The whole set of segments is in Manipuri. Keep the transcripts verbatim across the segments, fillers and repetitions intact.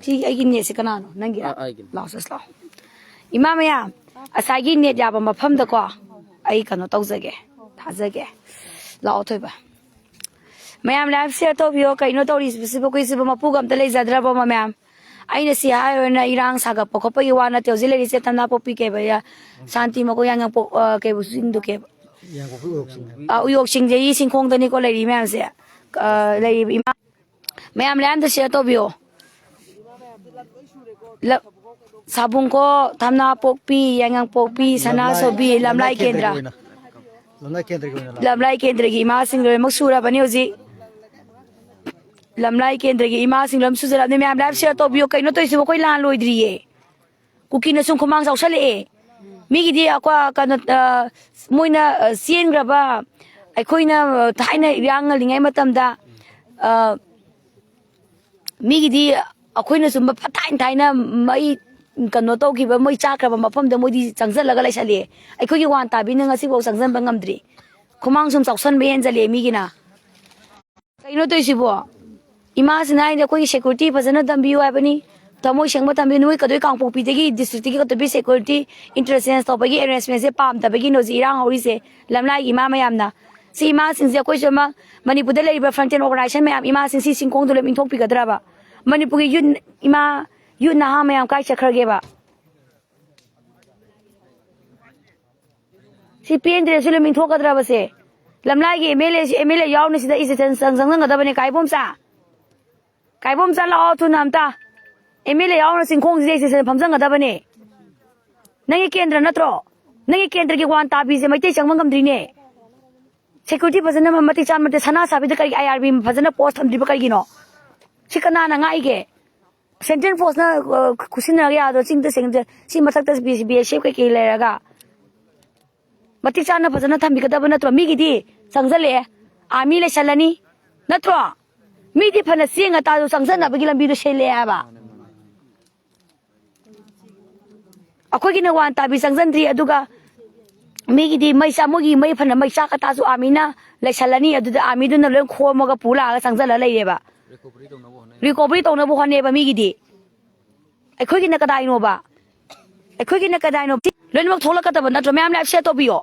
ꯁꯤ ꯑꯩꯒꯤ ꯅꯦꯠꯁꯦ ꯀꯅꯥꯅꯣ? ꯅꯪꯒꯤꯔꯥ? ꯑ, ꯑꯩꯒꯤꯅꯤ꯫ ꯂꯥꯛꯑꯣ, ꯁꯦ, ꯂꯥꯛꯑꯣ꯫ ꯏꯃꯥ ꯃꯌꯥꯝ, ꯉꯁꯥꯏꯒꯤ ꯅꯦꯠ ꯌꯥꯕ ꯃꯐꯝꯗꯀꯣ ꯑꯩ ꯀꯩꯅꯣ ꯇꯧꯖꯒꯦ, ꯊꯥꯖꯒꯦ꯫ ꯂꯥꯛꯑꯣ, ꯊꯣꯏꯕ꯫ ꯃꯌꯥꯝ ꯂꯥꯏꯚ ꯁꯤꯌꯔ ꯇꯧꯕꯤꯌꯣ꯫ ꯀꯩꯅꯣ ꯇꯧꯔꯤꯁꯤꯕꯨ, ꯀꯨꯀꯤꯁꯤꯕꯨ ꯃꯄꯨꯒ ꯑꯝꯇ ꯂꯩꯖꯗ꯭ꯔꯕꯣ, ꯃꯌꯥꯝ? ꯑꯩꯅ ꯁꯤ ꯍꯥꯏꯔꯣꯏꯅ ꯏꯔꯥꯡ ꯁꯥꯒꯠꯄ ꯈꯣꯠꯄꯒꯤ ꯋꯥ ꯅꯠꯇꯦ꯫ ꯍꯧꯖꯤꯛ ꯂꯩꯔꯤꯁꯦ ꯊꯝꯅꯥ ꯄꯣꯛꯄꯤ ꯀꯩꯕ, ꯁꯥꯟꯇꯤ ꯃꯈꯣꯡ ꯌꯥꯡꯉꯪꯄꯣꯛ, ꯑ, ꯀꯩꯕꯨ ꯆꯤꯡꯗꯨ ꯀꯩꯕ? ꯌꯥꯡꯄꯣꯛꯄꯤ ꯎꯌꯣꯛ ꯆꯤꯡ꯫ ꯑ, ꯎꯌꯣꯛ ꯆꯤꯡꯗꯒꯤ ꯆꯤꯡꯈꯣꯡꯗꯅꯤꯀꯣ ꯂꯩꯔꯤ ꯃꯌꯥꯝꯁꯦ꯫ ꯑ, ꯂꯩꯔꯤꯕ ꯏꯃꯥ ꯃꯌꯥꯝ ꯂꯥꯏꯝꯗ ꯁꯤꯌꯔ ꯇꯧꯕꯤꯌꯣ꯫ ꯂ-, ꯁꯥꯕꯨꯡꯈꯣꯛ, ꯊꯝꯅꯥꯄꯣꯛꯄꯤ, ꯌꯥꯏꯉꯪꯄꯣꯛꯄꯤ, ꯁꯅꯥꯁꯣꯕꯤ, ꯂꯝꯂꯥꯏ ꯂꯝꯂꯥꯏ ꯀꯦꯟꯗ꯭ꯔ꯫ ꯀꯦꯟꯗ꯭ꯔꯒꯤ ꯑꯣꯏꯅ, ꯂꯝꯂꯥꯏ ꯀꯦꯟꯗ꯭ꯔꯒꯤ ꯑꯣꯏꯅ ꯂꯥꯛꯑꯣ꯫ ꯂꯝꯂꯥꯏ ꯀꯦꯟꯗ꯭ꯔꯒꯤ ꯏꯃꯥꯁꯤꯡ ꯂꯣꯏꯅꯃꯛ ꯁꯨꯔꯕꯅꯤ ꯍꯧꯖꯤꯛ꯫ ꯂꯝꯂꯥꯏ ꯀꯦꯟꯗ꯭ꯔꯒꯤ ꯏꯃꯥꯁꯤꯡ ꯂꯣꯏꯅꯃꯛ ꯁꯨꯖꯔꯕꯅꯤ꯫ ꯃꯌꯥꯝ ꯂꯥꯏꯚ ꯁꯤꯌꯔ ꯇꯧꯕꯤꯌꯣ꯫ ꯀꯩꯅꯣ ꯇꯧꯔꯤꯁꯤꯕꯣ? ꯑꯩꯈꯣꯏ ꯂꯥꯟ ꯂꯣꯏꯗ꯭ꯔꯤꯌꯦ꯫ ꯀꯨꯀꯤꯅ ꯁꯨꯝ ꯈꯨꯃꯥꯡ ꯆꯥꯎꯁꯜꯂꯛꯑꯦ꯫ ꯃꯤꯒꯤꯗꯤ ꯑꯩꯈꯣꯏ ꯀꯩꯅꯣ, ꯑ, ꯃꯣꯏꯅ, ꯑ, ꯆꯦꯟꯈ꯭ꯔꯕ, ꯑꯩꯈꯣꯏꯅ, ꯑ, ꯊꯥꯏꯅ ꯏꯔꯥꯡ ꯉꯜꯂꯤꯉꯩ ꯃꯇꯝꯗ, ꯑ, ꯃꯤꯒꯤꯗꯤ ꯑꯩꯈꯣꯏꯅ ꯁꯨꯝ ꯊꯥꯏꯅ ꯊꯥꯏꯅ ꯃꯩ ꯀꯩꯅꯣ ꯇꯧꯈꯤꯕ, ꯃꯩ ꯆꯥꯛꯈ꯭ꯔꯕ ꯃꯐꯝꯗ ꯃꯣꯏꯗꯤ ꯆꯪꯁꯤꯜꯂꯒ ꯂꯩꯁꯜꯂꯦ꯫ ꯑꯩꯈꯣꯏꯒꯤ ꯋꯥꯟ ꯇꯥꯕꯤꯅ ꯉꯁꯤꯐꯥꯎ ꯆꯪꯁꯤꯟꯕ ꯉꯝꯗ꯭ꯔꯤ꯫ ꯈꯨꯃꯥꯡ ꯁꯨꯝ ꯆꯥꯎꯁꯟꯕ ꯍꯦꯟꯖꯜꯂꯦ ꯃꯤꯒꯤꯅ꯫ ꯀꯩꯅꯣ ꯇꯧꯔꯤꯁꯤꯕꯣ? ꯏꯃꯥꯁꯤꯅ ꯍꯥꯏꯅꯦ, "ꯑꯩꯈꯣꯏꯒꯤ ꯁꯦꯀ꯭ꯌꯨꯔꯤꯇꯤ ꯐꯖꯅ ꯊꯝꯕꯤꯌꯨ" ꯍꯥꯏꯕꯅꯤ꯫ ꯊꯃꯣꯏ ꯁꯦꯡꯕ ꯊꯝꯕꯤꯌꯨ꯫ ꯅꯣꯏ ꯀꯗꯣꯏ ꯀꯥꯡꯄꯣꯛꯄꯤꯗꯒꯤ, ꯗꯤꯁꯇ꯭ꯔꯤꯛꯇꯒꯤ ꯀꯗꯣꯏꯕꯤ ꯁꯦꯀ꯭ꯌꯨꯔꯤꯇꯤ ꯏꯟꯇꯔꯆꯦꯟꯖ ꯇꯧꯕꯒꯤ ꯑꯦꯔꯦꯟꯖꯃꯦꯟꯁꯦ ꯄꯥꯝꯗꯕꯒꯤꯅꯣ ꯍꯧꯖꯤꯛ ꯏꯔꯥꯡ ꯍꯧꯔꯤꯁꯦ꯫ ꯂꯝꯂꯥꯏꯒꯤ ꯏꯃꯥ ꯃꯌꯥꯝꯅ꯫ ꯁꯤ ꯏꯃꯥꯁꯤꯡꯁꯦ ꯑꯩꯈꯣꯏꯁꯨ ꯑꯃ ꯃꯅꯤꯄꯨꯔꯗ ꯂꯩꯔꯤꯕ ꯐ꯭ꯔꯟꯇꯦꯟ ꯑꯣꯔꯒꯅꯥꯏꯖꯦꯁꯟ ꯃꯌꯥꯝ, ꯏꯃꯥꯁꯤꯡ ꯁꯤ ꯆꯤꯡꯈꯣꯡꯗ ꯂꯣꯏ ꯏꯟꯊꯣꯛꯄꯤꯒꯗ꯭ꯔꯕ? ꯃꯅꯤꯄꯨꯔꯒꯤ ꯌꯨꯠ, ꯏꯃꯥ, ꯌꯨꯠ ꯅꯍꯥ ꯃꯌꯥꯝ ꯀꯥꯏ ꯆꯠꯈ꯭ꯔꯒꯦꯕ? ꯁꯤ ꯄꯦꯟꯗ꯭ꯔꯦ, ꯁꯤ ꯂꯣꯏ ꯏꯟꯊꯣꯛꯀꯗ꯭ꯔꯕꯁꯦ? ꯂꯝꯂꯥꯏꯒꯤ M L A, M L A ꯌꯥꯎꯅ ꯁꯤꯗ ꯏꯁꯇꯦꯁꯟ ꯆꯪ-, ꯆꯪꯁꯤꯟꯒꯗꯕꯅꯦ꯫ ꯀꯥꯏꯕꯣꯝꯆꯥ, ꯀꯥꯏꯕꯣꯝꯆꯥ ꯂꯥꯛꯑꯣ ꯊꯨꯅ ꯑꯝꯇ꯫ ꯑꯦꯝ ꯑꯦꯜ ꯑꯦ ꯌꯥꯎꯅ ꯆꯤꯡꯈꯣꯡꯁꯤꯗ ꯏꯁꯇꯦꯁꯟ ꯐꯝꯖꯟꯒꯗꯕꯅꯦ꯫ ꯅꯪꯒꯤ ꯀꯦꯟꯗ꯭ꯔ ꯅꯠꯇ꯭ꯔꯣ? ꯅꯪꯒꯤ ꯀꯦꯟꯗ꯭ꯔꯒꯤ ꯋꯥꯟ ꯇꯥꯕꯤꯁꯦ ꯃꯩꯇꯩ ꯆꯪꯕ ꯉꯝꯗ꯭ꯔꯤꯅꯦ꯫ ꯁꯦꯀ꯭ꯌꯨꯔꯤꯇꯤ ꯐꯖꯅ ꯃ-, ꯃꯇꯤꯛ ꯆꯥꯅ ꯅꯠꯇꯦ꯫ ꯁꯅꯥ ꯁꯥꯕꯤꯗ ꯀꯔꯤ ꯑꯥꯏ ꯑꯥꯔ ꯕꯤ ꯐꯖꯅ ꯄꯣꯁ ꯊꯝꯗ꯭ꯔꯤꯕ ꯀꯔꯤꯒꯤꯅꯣ? ꯁꯤ ꯀꯅꯥꯅ ꯉꯥꯛꯏꯒꯦ? ꯁꯦꯟꯇ꯭ꯔꯦꯜ ꯐꯣꯔꯁꯅ, ꯑ, ꯈꯨꯠꯁꯤꯟꯅꯔꯒ ꯌꯥꯗ꯭ꯔꯣ? ꯆꯤꯡꯗ ꯁꯦꯡ-, ꯁꯤ ꯃꯊꯛꯇ ꯕꯤ ꯑꯦꯁ ꯑꯦꯐ ꯀꯩꯀꯩ ꯂꯩꯔꯒ ꯃꯇꯤꯛ ꯆꯥꯅ ꯐꯖꯅ ꯊꯝꯕꯤꯒꯗꯕ ꯅꯠꯇ꯭ꯔꯣ? ꯃꯤꯒꯤꯗꯤ ꯆꯪꯁꯤꯜꯂꯛꯑꯦ, ꯑꯥꯔꯃꯤ ꯂꯩꯁꯜꯂꯅꯤ, ꯅꯠꯇ꯭ꯔꯣ? ꯃꯤꯗꯤ ꯐꯅ ꯆꯦꯡꯉ ꯇꯥꯔꯁꯨ ꯆꯪꯁꯟꯅꯕꯒꯤ ꯂꯝꯕꯤꯗꯣ ꯁꯤꯜꯂꯛꯑꯦ ꯍꯥꯏꯕ꯫ ꯑꯩꯈꯣꯏꯒꯤꯅ ꯋꯥꯟ ꯇꯥꯕꯤ ꯆꯪꯁꯤꯟꯗ꯭ꯔꯤ, ꯑꯗꯨꯒ ꯃꯤꯒꯤꯗꯤ ꯃꯩ ꯆꯥ-, ꯃꯣꯏꯒꯤ ꯃꯩ ꯐꯅ ꯃꯩ ꯆꯥꯛꯀ ꯇꯥꯁꯨ ꯑꯥꯔꯃꯤꯅ ꯂꯩꯁꯜꯂꯅꯤ, ꯑꯗꯨꯗ ꯑꯥꯔꯃꯤꯗꯨꯅ ꯂꯣꯏ ꯈꯣꯝꯃꯒ ꯄꯨ ꯂꯥꯛꯑꯒ ꯆꯪꯁꯤꯜꯂ ꯂꯩꯔꯦꯕ꯫ ꯔꯤꯀꯣꯚꯔꯤ ꯇꯧꯅꯕ ꯍꯣꯠꯅꯩ꯫ ꯔꯤꯀꯣꯚꯔꯤ ꯇꯧꯅꯕ ꯍꯣꯠꯅꯩꯕ ꯃꯤꯒꯤꯗꯤ꯫ ꯑꯩꯈꯣꯏꯒꯤꯅ ꯀꯗꯥꯏꯅꯣꯕ? ꯑꯩꯈꯣꯏꯒꯤꯅ ꯀꯗꯥꯏꯅꯣ? ꯂꯣꯏꯅꯃꯛ ꯊꯣꯛꯂꯛꯀꯗꯕ ꯅꯠꯇ꯭ꯔꯣ? ꯃꯌꯥꯝ live share ꯇꯧꯕꯤꯌꯣ꯫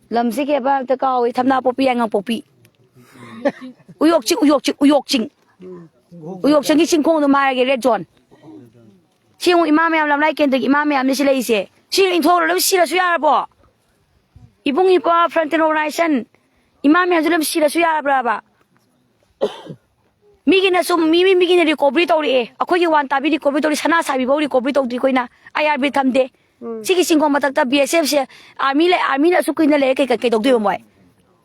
ꯂꯝꯁꯤ ꯀꯩꯕ ꯑꯝꯇ ꯀꯥꯎꯏ, ꯊꯝꯅꯥꯄꯣꯛꯄꯤ, ꯌꯥꯏꯉꯪꯄꯣꯛꯄꯤ꯫ ꯎꯌꯣꯛ ꯆꯤꯡ, ꯎꯌꯣꯛ ꯆꯤꯡ, ꯎꯌꯣꯛ ꯆꯤꯡ꯫ ꯎꯌꯣꯛ ꯆꯤꯡꯒꯤ ꯆꯤꯡꯈꯣꯡꯗꯣ ꯃꯥꯔꯒꯦ, red zone꯫ ꯁꯤ ꯌꯦꯡꯉꯨ, ꯏꯃꯥ ꯃꯌꯥꯝ, ꯂꯝꯂꯥꯏ ꯀꯦꯟꯗ꯭ꯔꯒꯤ ꯏꯃꯥ ꯃꯌꯥꯝꯅꯤ ꯁꯤ ꯂꯩꯔꯤꯁꯦ꯫ ꯁꯤ ꯏꯟꯊꯣꯛꯑꯒ ꯂꯣꯏ ꯁꯤꯔꯁꯨ ꯌꯥꯔꯕꯣ? ꯏꯕꯨꯡ ꯏꯄ꯭ꯋꯥ, front organization, ꯏꯃꯥ ꯃꯌꯥꯝꯁꯨ ꯂꯣꯏ ꯁꯤꯔꯁꯨ ꯌꯥꯔꯕ꯭ꯔꯕ? ꯃꯤꯒꯤꯅ ꯁꯨꯝ, ꯃꯤ, ꯃꯤ, ꯃꯤꯒꯤꯅ recovery ꯇꯧꯔꯛꯑꯦ, ꯑꯩꯈꯣꯏꯒꯤ ꯋꯥꯟ ꯇꯥꯕꯤ recovery ꯇꯧꯔꯤ, ꯁꯅꯥ ꯁꯥꯕꯤꯐꯥꯎ recovery ꯇꯧꯗ꯭ꯔꯤ ꯑꯩꯈꯣꯏꯅ, I R B ꯊꯝꯗꯦ꯫ ꯎꯝ꯫ ꯁꯤꯒꯤ ꯆꯤꯡꯈꯣꯡ ꯃꯊꯛꯇ B S F ꯁꯦ, army ꯂꯩ, army ꯅ ꯑꯁꯨꯛ ꯀꯨꯏꯅ ꯂꯩꯔꯦ, ꯀꯩ, ꯀꯩ, ꯀꯩꯗꯧꯗꯣꯏꯕ ꯃꯣꯏ?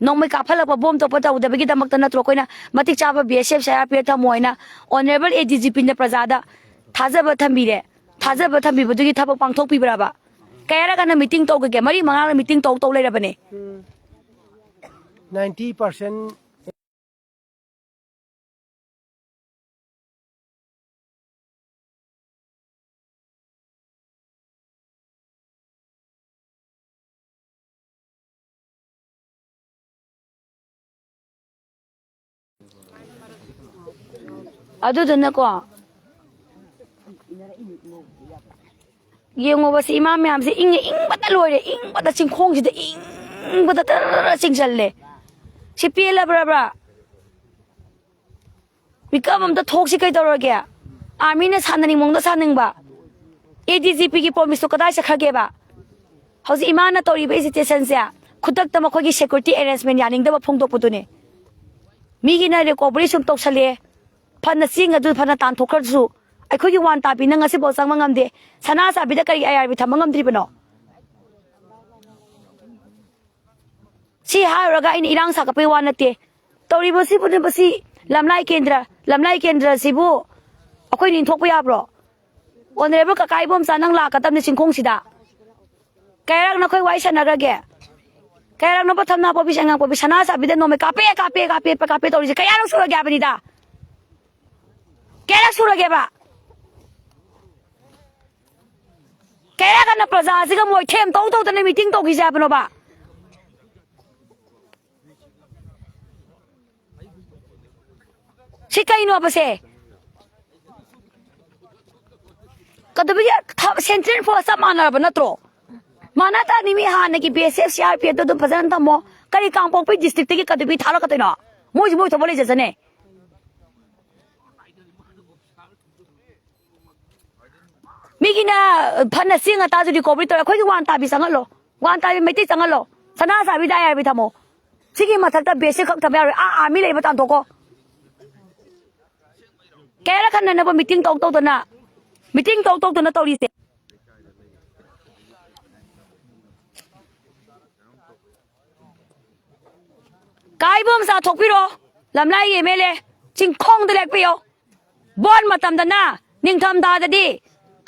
ꯅꯣꯡꯃꯩ ꯀꯥꯞꯍꯜꯂꯛꯄ, ꯕꯣꯝ ꯇꯣꯞꯄ ꯇꯧꯗꯕꯒꯤꯗꯃꯛꯇ ꯅꯠꯇ꯭ꯔꯣ ꯑꯩꯈꯣꯏꯅ ꯃꯇꯤꯛ ꯆꯥꯕ B S F, C R P F ꯊꯝꯃꯣ ꯍꯥꯏꯅ honourable A D G P ꯅ ꯄ꯭ꯔꯖꯥꯗ ꯊꯥꯖꯕ ꯊꯝꯕꯤꯔꯦ? ꯊꯥꯖꯕ ꯊꯝꯕꯤꯕꯗꯨꯒꯤ ꯊꯕꯛ ꯄꯥꯡꯊꯣꯛꯄꯤꯕ꯭ꯔꯕ? ꯀꯌꯥꯔꯛ ꯍꯥꯟꯅ meeting ꯇꯧꯈ꯭ꯔꯒꯦ? ꯃꯔꯤ ꯃꯉꯥꯔꯛ meeting ꯇꯧ, ꯇꯧ ꯂꯩꯔꯕꯅꯦ꯫ ꯎꯝ꯫ Ninety percent꯫ ꯑꯗꯨꯗꯨꯅꯀꯣ, ꯌꯦꯡꯉꯣꯕ, ꯁꯤ ꯏꯃꯥ ꯃꯌꯥꯝꯁꯦ ꯏꯪꯉꯦ, ꯏꯪꯕꯗ ꯂꯣꯏꯔꯦ, ꯏꯪꯕꯗ, ꯆꯤꯡꯈꯣꯡꯁꯤꯗ ꯏꯪꯕꯗ ꯇꯔ ꯆꯤꯡꯁꯤꯜꯂꯦ꯫ ꯁꯤ ꯄꯦꯜꯂꯕ꯭ꯔꯕ꯭ꯔꯥ? ꯃꯤꯀꯞ ꯑꯝꯇ ꯊꯣꯛꯁꯤ ꯀꯩꯗꯧꯔꯒꯦ? Army ꯅ ꯁꯥꯟꯅꯅꯤꯡ ꯃꯑꯣꯡꯗ ꯁꯥꯟꯅꯤꯡꯕ꯫ A D G P ꯒꯤ promise ꯇꯣ ꯀꯗꯥꯏ ꯆꯠꯈ꯭ꯔꯒꯦꯕ? ꯍꯧꯖꯤꯛ ꯏꯃꯥꯅ ꯇꯧꯔꯤꯕ agitation ꯁꯦ, ꯈꯨꯗꯛꯇ ꯃꯈꯣꯏꯒꯤ security arrangement ꯌꯥꯅꯤꯡꯗꯕ ꯐꯣꯡꯗꯣꯛꯄꯗꯨꯅꯦ꯫ ꯃꯤꯒꯤꯅ recovery ꯁꯨꯝ ꯇꯧꯁꯜꯂꯦ, ꯐꯅ ꯆꯦꯡ ꯑꯗꯨ ꯐꯅ ꯇꯥꯟꯊꯣꯛꯈ꯭ꯔꯁꯨ, ꯑꯩꯈꯣꯏꯒꯤ ꯋꯥꯟ ꯇꯥꯕꯤꯅ ꯉꯁꯤꯐꯥꯎ ꯆꯪꯕ ꯉꯝꯗꯦ꯫ ꯁꯅꯥ ꯆꯥꯕꯤꯗ ꯀꯔꯤ I R B ꯊꯝꯕ ꯉꯝꯗ꯭ꯔꯤꯕꯅꯣ? ꯁꯤ ꯍꯥꯏꯔꯨꯔꯒ ꯑꯩꯅ ꯏꯔꯥꯡ ꯁꯥꯒꯠꯄꯒꯤ ꯋꯥ ꯅꯠꯇꯦ꯫ ꯇꯧꯔꯤꯕꯁꯤꯕꯨ, ꯃꯁꯤ ꯂꯝꯂꯥꯏ ꯀꯦꯟꯗ꯭ꯔ, ꯂꯝꯂꯥꯏ ꯀꯦꯟꯗ꯭ꯔꯁꯤꯕꯨ ꯑꯩꯈꯣꯏꯅ ꯏꯟꯊꯣꯛꯄ ꯌꯥꯕ꯭ꯔꯣ? Honourable ꯀꯀꯥ ꯏꯕꯣꯝꯆꯥ, ꯅꯪ ꯂꯥꯛꯀꯗꯕꯅꯤ ꯆꯤꯡꯈꯣꯡꯁꯤꯗ꯫ ꯀꯌꯥꯔꯛ ꯅꯈꯣꯏ ꯋꯥꯔꯤ ꯁꯥꯟꯅꯈ꯭ꯔꯒꯦ? ꯀꯌꯥꯔꯛ ꯅꯈꯣꯏ ꯊꯝꯅꯥ ꯄꯣꯄꯤ, ꯁꯉꯥꯡ ꯄꯣꯄꯤ, ꯁꯅꯥ ꯆꯥꯕꯤꯗ ꯅꯣꯡꯃꯩ ꯀꯥꯞꯄꯦ, ꯀꯥꯞꯄꯦ, ꯀꯥꯞꯄꯦ, ꯀꯥꯞꯄꯦ ꯇꯧꯔꯤꯁꯦ ꯀꯌꯥꯔꯛ ꯁꯨꯔꯒꯦ ꯍꯥꯏꯕꯅꯤꯗ? ꯀꯌꯥꯔꯛ ꯁꯨꯔꯒꯦꯕ? ꯀꯌꯥꯔꯛ ꯍꯟꯅ ꯄ꯭ꯔꯖꯥꯁꯤꯒ ꯃꯣꯏꯊꯦꯝ ꯇꯧ ꯇꯧꯗꯅ meeting ꯇꯧꯈꯤꯁꯦ ꯍꯥꯏꯕꯅꯣꯕ? ꯁꯤ ꯀꯩꯅꯣꯕꯁꯦ? ꯑꯗꯨꯒꯤ ꯁꯦꯟꯇ꯭ꯔꯦꯜ ꯐꯣꯔꯁ ꯆꯞ ꯃꯥꯟꯅꯔꯕ ꯅꯠꯇ꯭ꯔꯣ? ꯃꯥꯟꯅ ꯇꯥꯅꯤ꯫ ꯃꯤ ꯍꯥꯟꯅꯒꯤ ꯕꯤ ꯑꯦꯁ ꯑꯦꯐ, ꯁꯤ ꯑꯥꯔ ꯄꯤ ꯑꯦꯐꯇꯣ ꯑꯗꯨꯝ ꯐꯖꯅ ꯊꯝꯃꯣ꯫ ꯀꯔꯤ ꯀꯥꯡꯄꯣꯛꯄꯤ ꯗꯤꯁꯇ꯭ꯔꯤꯛꯇꯒꯤ ꯀꯗꯨꯕꯤ ꯊꯥꯔꯛꯀꯗꯣꯏꯅꯣ? ꯃꯣꯏꯁꯨ ꯃꯣꯏ ꯊꯣꯛꯄ ꯂꯩꯖꯁꯅꯦ꯫ ꯃꯤꯒꯤꯅ ꯐꯅ ꯆꯦꯡ ꯑꯇꯥꯁꯨ ꯔꯤꯀꯣꯚꯔꯤ ꯇꯧꯔꯦ꯫ ꯑꯩꯈꯣꯏꯒꯤ ꯋꯥꯟ ꯇꯥꯕꯤ ꯆꯪꯍꯜꯂꯣ, ꯋꯥꯟ ꯇꯥꯕꯤ ꯃꯩꯇꯩ ꯆꯪꯍꯜꯂꯣ꯫ ꯁꯅꯥ ꯁꯥꯕꯤꯗ ꯑꯥꯏ ꯑꯥꯔ ꯕꯤ ꯊꯝꯃꯣ꯫ ꯁꯤꯒꯤ ꯃꯊꯛꯇ ꯕꯦꯁꯤꯛ ꯈꯛ ꯊꯝꯕ ꯌꯥꯔꯣꯏ꯫ ꯑꯥ, ꯑꯥꯔꯃꯤ ꯂꯩꯕ ꯇꯥꯟꯊꯣꯛꯀꯣ꯫ ꯀꯌꯥꯔꯛ ꯍꯟꯅꯅꯕ ꯃꯤꯇꯤꯡ ꯇꯧ ꯇꯧꯗꯅ, ꯃꯤꯇꯤꯡ ꯇꯧ ꯇꯧꯗꯅ ꯇꯧꯔꯤꯁꯦ꯫ ꯀꯥ ꯏꯕꯣꯝꯆꯥ ꯊꯣꯛꯄꯤꯔꯣ, ꯂꯝꯂꯥꯏ ꯑꯦꯝ ꯑꯦꯜ ꯑꯦ, ꯆꯤꯡꯈꯣꯡꯗ ꯂꯦꯞꯄꯤꯌꯣ꯫ ꯕꯣꯠ ꯃꯇꯝꯗꯅ, ꯅꯤꯡꯊꯝꯊꯥꯗꯗꯤ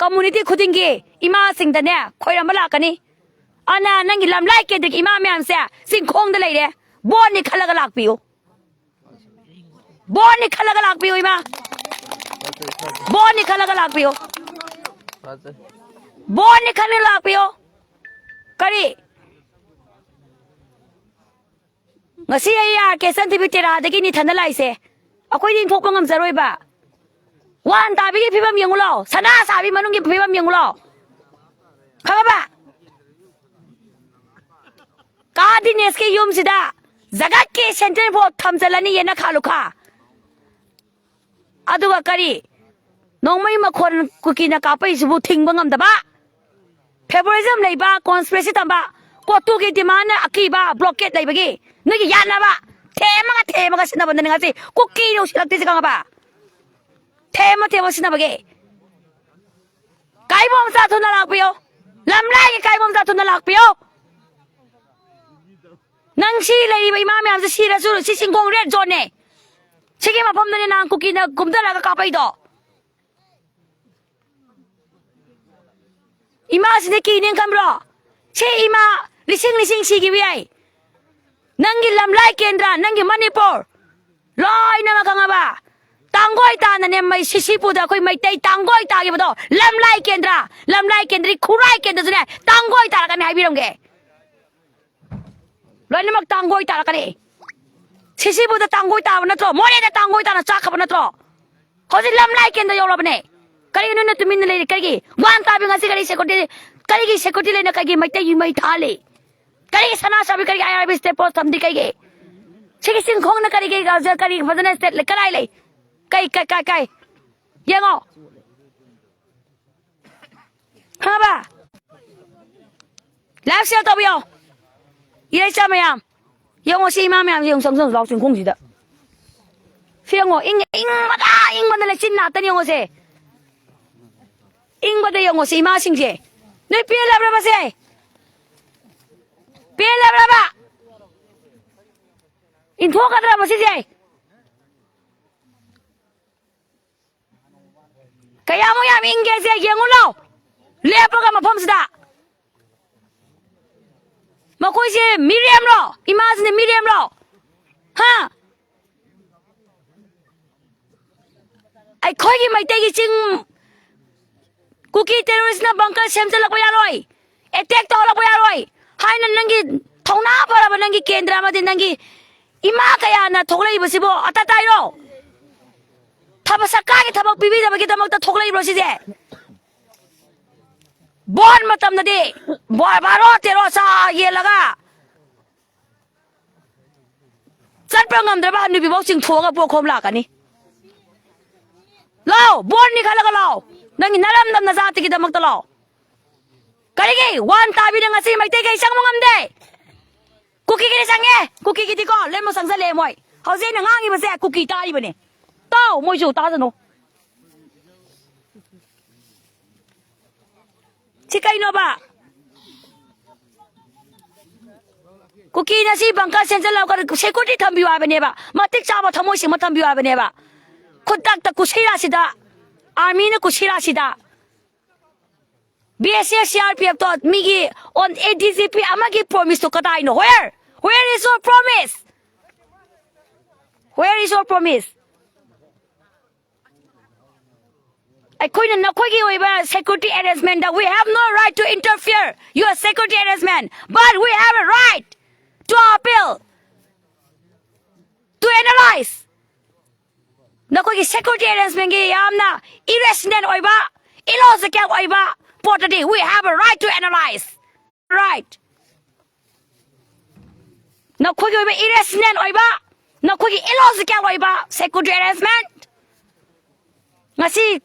ꯀꯝꯃꯨꯅꯤꯇꯤ ꯈꯨꯗꯤꯡꯒꯤ ꯏꯃꯥꯁꯤꯡꯗꯅꯦ ꯈꯣꯏꯔꯝꯕ ꯂꯥꯛꯀꯅꯤ꯫ ꯑꯅ ꯅꯪꯒꯤ ꯂꯝꯂꯥꯏ ꯀꯦꯟꯗ꯭ꯔꯒꯤ ꯏꯃꯥ ꯃꯌꯥꯝꯁꯦ ꯆꯤꯡꯈꯣꯡꯗ ꯂꯩꯔꯦ꯫ ꯕꯣꯠꯅꯤ ꯈꯜꯂꯒ ꯂꯥꯛꯄꯤꯌꯨ꯫ ꯕꯣꯠꯅꯤ ꯈꯜꯂꯒ ꯂꯥꯛꯄꯤꯌꯨ ꯏꯃꯥ꯫ ꯕꯣꯠꯅꯤ ꯈꯜꯂꯒ ꯂꯥꯛꯄꯤꯌꯨ꯫ ꯕꯣꯠꯅꯤ ꯈꯜꯂꯒ ꯂꯥꯛꯄꯤꯌꯨ꯫ ꯀꯔꯤ? ꯉꯁꯤ ꯑꯩ ꯑꯥꯔ ꯀꯦ ꯁꯟ ꯇꯤ ꯚꯤ ꯇꯦꯔꯥꯗꯒꯤꯅꯤ ꯊꯟꯗ ꯂꯥꯛꯏꯁꯦ꯫ ꯑꯩꯈꯣꯏꯗꯤ ꯏꯟꯊꯣꯛꯄ ꯉꯝꯖꯔꯣꯏꯕ꯫ ꯋꯥꯟ ꯇꯥꯕꯤꯒꯤ ꯐꯤꯕꯝ ꯌꯦꯡꯉꯨ ꯂꯥꯎ, ꯁꯅꯥ ꯁꯥꯕꯤ ꯃꯅꯨꯡꯒꯤ ꯐꯤꯕꯝ ꯌꯦꯡꯉꯨ ꯂꯥꯎ꯫ ꯈꯪꯉꯕ? ꯀꯥ ꯗꯤꯅꯦꯁꯀꯤ ꯌꯨꯝꯁꯤꯗ ꯖꯒꯠꯀꯤ ꯁꯦꯟꯇ꯭ꯔꯦꯜ ꯕꯣꯔꯗ ꯊꯝꯖꯤꯜꯂꯅꯤꯌꯦ ꯅꯈꯥ ꯂꯨꯈꯥ꯫ ꯑꯗꯨꯒ ꯀꯔꯤ? ꯅꯣꯡꯃꯩ ꯃꯈꯣꯟ ꯀꯨꯀꯤꯅ ꯀꯥꯞꯄꯛꯏꯁꯤꯕꯨ ꯊꯤꯡꯕ ꯉꯝꯗꯕ? ꯐꯦꯕꯣꯔꯤꯖꯝ ꯂꯩꯕ, ꯀꯣꯟꯁꯄꯤꯔꯦꯁꯤ ꯇꯝꯕ, ꯀꯣꯇꯨꯒꯤ ꯗꯤꯃꯥꯟꯅ ꯑꯀꯤꯕ, ꯕ꯭ꯂꯣꯀꯦꯠ ꯂꯩꯕꯒꯤ ꯅꯣꯏꯒꯤ ꯌꯥꯅꯕ ꯊꯦꯝꯃꯒ ꯊꯦꯝꯃꯒ ꯁꯤꯖꯤꯟꯅꯕꯗꯅꯤ ꯉꯁꯤ ꯀꯨꯀꯤ ꯌꯧꯁꯤꯜꯂꯛꯇ꯭ꯔꯤꯁꯦ ꯈꯪꯉꯕ? ꯊꯦꯝꯃ ꯊꯦꯝꯃ ꯁꯤꯖꯤꯟꯅꯕꯒꯤ꯫ ꯀꯥꯏꯕꯣꯝꯆꯥ ꯊꯨꯅ ꯂꯥꯛꯄꯤꯌꯣ꯫ ꯂꯝꯂꯥꯏꯒꯤ ꯀꯥꯏꯕꯣꯝꯆꯥ ꯊꯨꯅ ꯂꯥꯛꯄꯤꯌꯣ꯫ ꯅꯪ ꯁꯤ ꯂꯩꯔꯤꯕ ꯏꯃꯥ ꯃꯌꯥꯝꯁꯦ ꯁꯤꯔꯁꯨ ꯁꯤ ꯆꯤꯡꯈꯣꯡ ꯔꯦꯗ ꯖꯣꯟꯅꯦ꯫ ꯁꯤꯒꯤ ꯃꯐꯝꯗꯅꯦ ꯅꯍꯥꯟ ꯀꯨꯀꯤꯅ ꯀꯨꯝꯊꯔꯒ ꯀꯥꯞꯄꯛꯏꯗꯣ꯫ ꯏꯃꯥꯁꯤꯗꯤ ꯀꯤꯅꯦꯅ ꯈꯟꯕ꯭ꯔꯣ? ꯁꯤ ꯏꯃꯥ ꯂꯤꯁꯤꯡ ꯂꯤꯁꯤꯡ ꯁꯤꯈꯤꯕ ꯌꯥꯏ꯫ ꯅꯪꯒꯤ ꯂꯝꯂꯥꯏ ꯀꯦꯟꯗ꯭ꯔ, ꯅꯪꯒꯤ ꯃꯅꯤꯄꯨꯔ ꯂꯣꯏꯅꯃꯛ ꯈꯪꯉꯕ? ꯇꯥꯡꯒꯣꯏ ꯇꯥꯅꯅꯦ ꯃꯩ ꯁꯤꯁꯤꯄꯨꯔꯗ ꯑꯩꯈꯣꯏ ꯃꯩꯇꯩ ꯇꯥꯡꯒꯣꯏ ꯇꯥꯈꯤꯕꯗꯣ꯫ ꯂꯝꯂꯥꯏ ꯀꯦꯟꯗ꯭ꯔ, ꯂꯝꯂꯥꯏ ꯀꯦꯟꯗ꯭ꯔꯒꯤ ꯈꯨꯔꯥꯏ ꯀꯦꯟꯗ꯭ꯔꯁꯨꯅꯦ ꯇꯥꯡꯒꯣꯏ ꯇꯥꯔꯛꯀꯅꯤ ꯍꯥꯏꯕꯤꯔꯝꯒꯦ꯫ ꯂꯣꯏꯅꯃꯛ ꯇꯥꯡꯒꯣꯏ ꯇꯥꯔꯛꯀꯅꯤ꯫ ꯁꯤꯁꯤꯕꯨꯗ ꯇꯥꯡꯒꯣꯏ ꯇꯥꯕ ꯅꯠꯇ꯭ꯔꯣ? ꯃꯣꯔꯦꯗ ꯇꯥꯡꯒꯣꯏ ꯇꯥꯅ ꯆꯥꯛꯈ꯭ꯔꯕ ꯅꯠꯇ꯭ꯔꯣ? ꯍꯧꯖꯤꯛ ꯂꯝꯂꯥꯏ ꯀꯦꯟꯗ꯭ꯔ ꯌꯧꯔꯕꯅꯦ꯫ ꯀꯔꯤꯒꯤꯅꯣ ꯅꯣꯏꯅ ꯇꯨꯃꯤꯟꯅ ꯂꯩꯔꯤ? ꯀꯔꯤꯒꯤ? ꯋꯥꯟ ꯇꯥꯕꯤ ꯉꯁꯤ ꯀꯔꯤ security, ꯀꯔꯤꯒꯤ security ꯂꯩꯅ ꯀꯔꯤꯒꯤ ꯃꯩꯇꯩꯒꯤ ꯃꯩ ꯊꯥꯜꯂꯤ? ꯀꯔꯤꯒꯤ ꯁꯅꯥ ꯁꯥꯕꯤ, ꯀꯔꯤꯒꯤ I R B state post ꯊꯝꯗꯤ ꯀꯩꯒꯤ? ꯁꯤꯒꯤ ꯆꯤꯡꯈꯣꯡꯅ ꯀꯔꯤꯒꯤ ꯀꯔꯤ ꯐꯖꯅ state ꯂꯩ? ꯀꯗꯥꯏ ꯂꯩ? ꯀꯩ, ꯀꯩ, ꯀꯩ, ꯀꯩ? ꯌꯦꯡꯉꯣ꯫ ꯈꯪꯉꯕ? Live share ꯇꯧꯕꯤꯌꯣ꯫ ꯏꯔꯩꯆꯥ ꯃꯌꯥꯝ꯫ ꯌꯦꯡꯉꯣ ꯁꯤ ꯏꯃꯥ ꯃꯌꯥꯝꯁꯦ ꯌꯦꯡꯉꯣ, ꯆꯪꯁꯪ ꯂꯥꯎ ꯆꯤꯡꯈꯣꯡꯁꯤꯗ꯫ ꯁꯤ ꯌꯦꯡꯉꯣ, ꯏꯪ-, ꯏꯪꯕꯗ, ꯏꯪꯕꯗ ꯂꯩꯆꯤꯟ ꯉꯥꯛꯇꯅꯤ ꯌꯦꯡꯉꯣꯁꯦ꯫ ꯏꯪꯕꯗ ꯌꯦꯡꯉꯣ ꯁꯤ ꯏꯃꯥꯁꯤꯡꯁꯦ꯫ ꯅꯣꯏ ꯄꯦꯜꯂꯕ꯭ꯔꯕ ꯁꯦ? ꯄꯦꯜꯂꯕ꯭ꯔꯕ? ꯏꯟꯊꯣꯛꯀꯗ꯭ꯔꯕ ꯁꯤꯁꯦ? ꯀꯌꯥꯃꯨꯛ ꯌꯥꯝ ꯏꯪꯒꯦꯁꯦ ꯌꯦꯡꯉꯨ ꯂꯥꯎ꯫ ꯂꯦꯞꯄꯒ ꯃꯐꯝꯁꯤꯗ꯫ ꯃꯈꯣꯏꯁꯦ ꯃꯤꯔꯦꯝꯂꯣ? ꯏꯃꯥꯁꯤꯅ ꯃꯤꯔꯦꯝꯂꯣ? ꯍꯥ? ꯑꯩꯈꯣꯏꯒꯤ ꯃꯩꯇꯩꯒꯤ ꯆꯤꯡ ꯀꯨꯀꯤ terroristꯅ bunker ꯁꯦꯝꯖꯤꯜꯂꯛꯄ ꯌꯥꯔꯣꯏ, attack ꯇꯧꯍꯜꯂꯛꯄ ꯌꯥꯔꯣꯏ ꯍꯥꯏꯅ ꯅꯪꯒꯤ ꯊꯧꯅꯥ ꯐꯔꯕ ꯅꯪꯒꯤ ꯀꯦꯟꯗ꯭ꯔ ꯑꯃꯗꯤ ꯅꯪꯒꯤ ꯏꯃꯥ ꯀꯌꯥꯅ ꯊꯣꯛꯂꯛꯏꯕꯁꯤꯕꯨ ꯑꯇ ꯇꯥꯏꯔꯣ? ꯊꯕꯛ, ꯁꯔꯀꯥꯔꯒꯤ ꯊꯕꯛ ꯄꯤꯕꯤꯗꯕꯒꯤꯗꯃꯛꯇ ꯊꯣꯛꯂꯛꯏꯕ꯭ꯔꯣ ꯁꯤꯁꯦ? ꯕꯣꯠ ꯃꯇꯝꯗꯗꯤ ꯕꯣ-, ꯕꯥꯔꯣ ꯇꯦꯔꯣ ꯆꯥ ꯌꯦꯜꯂꯒ ꯆꯠꯄ ꯉꯝꯗ꯭ꯔꯕ ꯍꯅꯨꯕꯤꯐꯥꯎ ꯆꯤꯡꯊꯣꯛꯑꯒ ꯄꯣꯛꯈꯣꯝ ꯂꯥꯛꯀꯅꯤ꯫ ꯂꯥꯎ, ꯕꯣꯠꯅꯤ ꯈꯜꯂꯒ ꯂꯥꯎ꯫ ꯅꯪꯒꯤ ꯅꯔꯝꯗꯝ ꯅꯖꯥꯇꯤꯒꯤꯗꯃꯛꯇ ꯂꯥꯎ꯫ ꯀꯔꯤꯒꯤ ꯋꯥꯟ ꯇꯥꯕꯤꯅ ꯉꯁꯤ ꯃꯩꯇꯩ ꯀꯩ ꯆꯪꯕ ꯉꯝꯗꯦ? ꯀꯨꯀꯤꯒꯤꯗꯤ ꯆꯪꯉꯦ, ꯀꯨꯀꯤꯒꯤꯗꯤꯀꯣ ꯂꯣꯏꯅꯃꯛ ꯆꯪꯁꯜꯂꯛꯑꯦ ꯃꯣꯏ꯫ ꯍꯧꯖꯤꯛ ꯑꯩꯅ ꯉꯥꯡꯉꯤꯕꯁꯦ ꯀꯨꯀꯤ ꯇꯥꯔꯤꯕꯅꯦ꯫ ꯇꯥꯎ, ꯃꯣꯏꯁꯨ ꯇꯥꯁꯅꯨ꯫ ꯁꯤ ꯀꯩꯅꯣꯕ? ꯀꯨꯀꯤꯅ ꯁꯤ bunker ꯁꯦꯝꯖꯤꯜꯂꯒ security ꯊꯝꯕꯤꯌꯨ ꯍꯥꯏꯕꯅꯦꯕ, ꯃꯇꯤꯛ ꯆꯥꯕ ꯊꯃꯣꯏ ꯁꯦꯡꯕ ꯊꯝꯕꯤꯌꯨ ꯍꯥꯏꯕꯅꯦꯕ꯫ ꯈꯨꯗꯛꯇ ꯀꯨꯁꯤꯔꯥꯁꯤꯗ, armyꯅ ꯀꯨꯁꯤꯔꯥꯁꯤꯗ, B S F, C R P F ꯇꯣ ꯃꯤꯒꯤ on A D G P ꯑꯃꯒꯤ promiseꯇꯣ ꯀꯗꯥꯏꯅꯣ? Where? Where is your promise? Where is your promise? ꯑꯩꯈꯣꯏꯅ ꯅꯈꯣꯏꯒꯤ ꯑꯣꯏꯕ security arrangementꯇ, we have no right to interfere your security arrangement, but we have a right to appeal, to analyze. ꯅꯈꯣꯏꯒꯤ security arrangementꯀꯤ ꯌꯥꯝꯅ irrational ꯑꯣꯏꯕ, illogical ꯑꯣꯏꯕ ꯄꯣꯠꯇꯗꯤ we have a right to analyze, right? ꯅꯈꯣꯏꯒꯤ ꯑꯣꯏꯕ irrational ꯑꯣꯏꯕ, ꯅꯈꯣꯏꯒꯤ illogical ꯑꯣꯏꯕ security arrangement꯫ ꯉꯁꯤ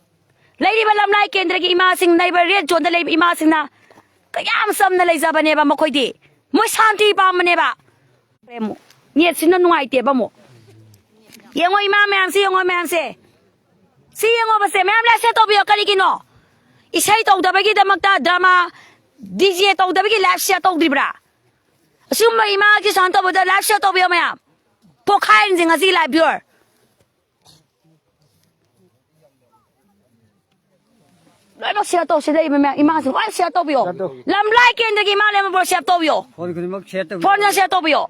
ꯂꯩꯔꯤꯕ ꯂꯝꯂꯥꯏ ꯀꯦꯟꯗ꯭ꯔꯒꯤ ꯏꯃꯥꯁꯤꯡ, ꯂꯩꯕ red zoneꯗ ꯂꯩꯕ ꯏꯃꯥꯁꯤꯡꯅ ꯀꯌꯥꯝ ꯆꯝꯅ ꯂꯩꯖꯕꯅꯦꯕ ꯃꯈꯣꯏꯗꯤ꯫ ꯃꯣꯏ ꯁꯥꯟꯇꯤ ꯄꯥꯝꯕꯅꯦꯕ꯫ ꯑꯃꯨꯛ ꯅꯦꯠꯁꯤꯅ ꯅꯨꯡꯉꯥꯏꯇꯦꯕ ꯑꯃꯨꯛ꯫ ꯌꯦꯡꯉꯣ ꯏꯃꯥ ꯃꯌꯥꯝꯁꯤ, ꯌꯦꯡꯉꯣ ꯃꯌꯥꯝꯁꯦ꯫ ꯁꯤ ꯌꯦꯡꯉꯣꯕꯁꯦ, ꯃꯌꯥꯝ live share ꯇꯧꯕꯤꯌꯣ꯫ ꯀꯔꯤꯒꯤꯅꯣ? ꯏꯁꯩ ꯇꯧꯗꯕꯒꯤꯗꯃꯛꯇ drama, DJ ꯇꯧꯗꯕꯒꯤ live share ꯇꯧꯗ꯭ꯔꯤꯕ꯭ꯔꯥ? ꯑꯁꯤꯒꯨꯝꯕ ꯏꯃꯥꯒꯤ ꯁꯨꯃꯥꯏꯅ ꯇꯧꯕꯗ live share ꯇꯧꯕꯤꯌꯣ ꯃꯌꯥꯝ꯫ ꯄꯣꯛꯈꯥꯏꯍꯟꯁꯤ ꯉꯁꯤ live viewer꯫ ꯂꯣꯏꯅꯃꯛ share ꯇꯧ, ꯁꯤꯗ ꯂꯩꯕ ꯃꯌꯥꯝ, ꯏꯃꯥꯁꯤꯡ ꯂꯣꯏꯅ share ꯇꯧꯕꯤꯌꯣ꯫ Share ꯇꯧ꯫ ꯂꯝꯂꯥꯏ ꯀꯦꯟꯗ꯭ꯔꯒꯤ ꯏꯃꯥ ꯂꯩꯃꯕꯨ share ꯇꯧꯕꯤꯌꯣ꯫ Phone ꯈꯨꯗꯤꯡꯃꯛ share ꯇꯧꯕꯤꯌꯣ꯫ Phone ꯅ share ꯇꯧꯕꯤꯌꯣ꯫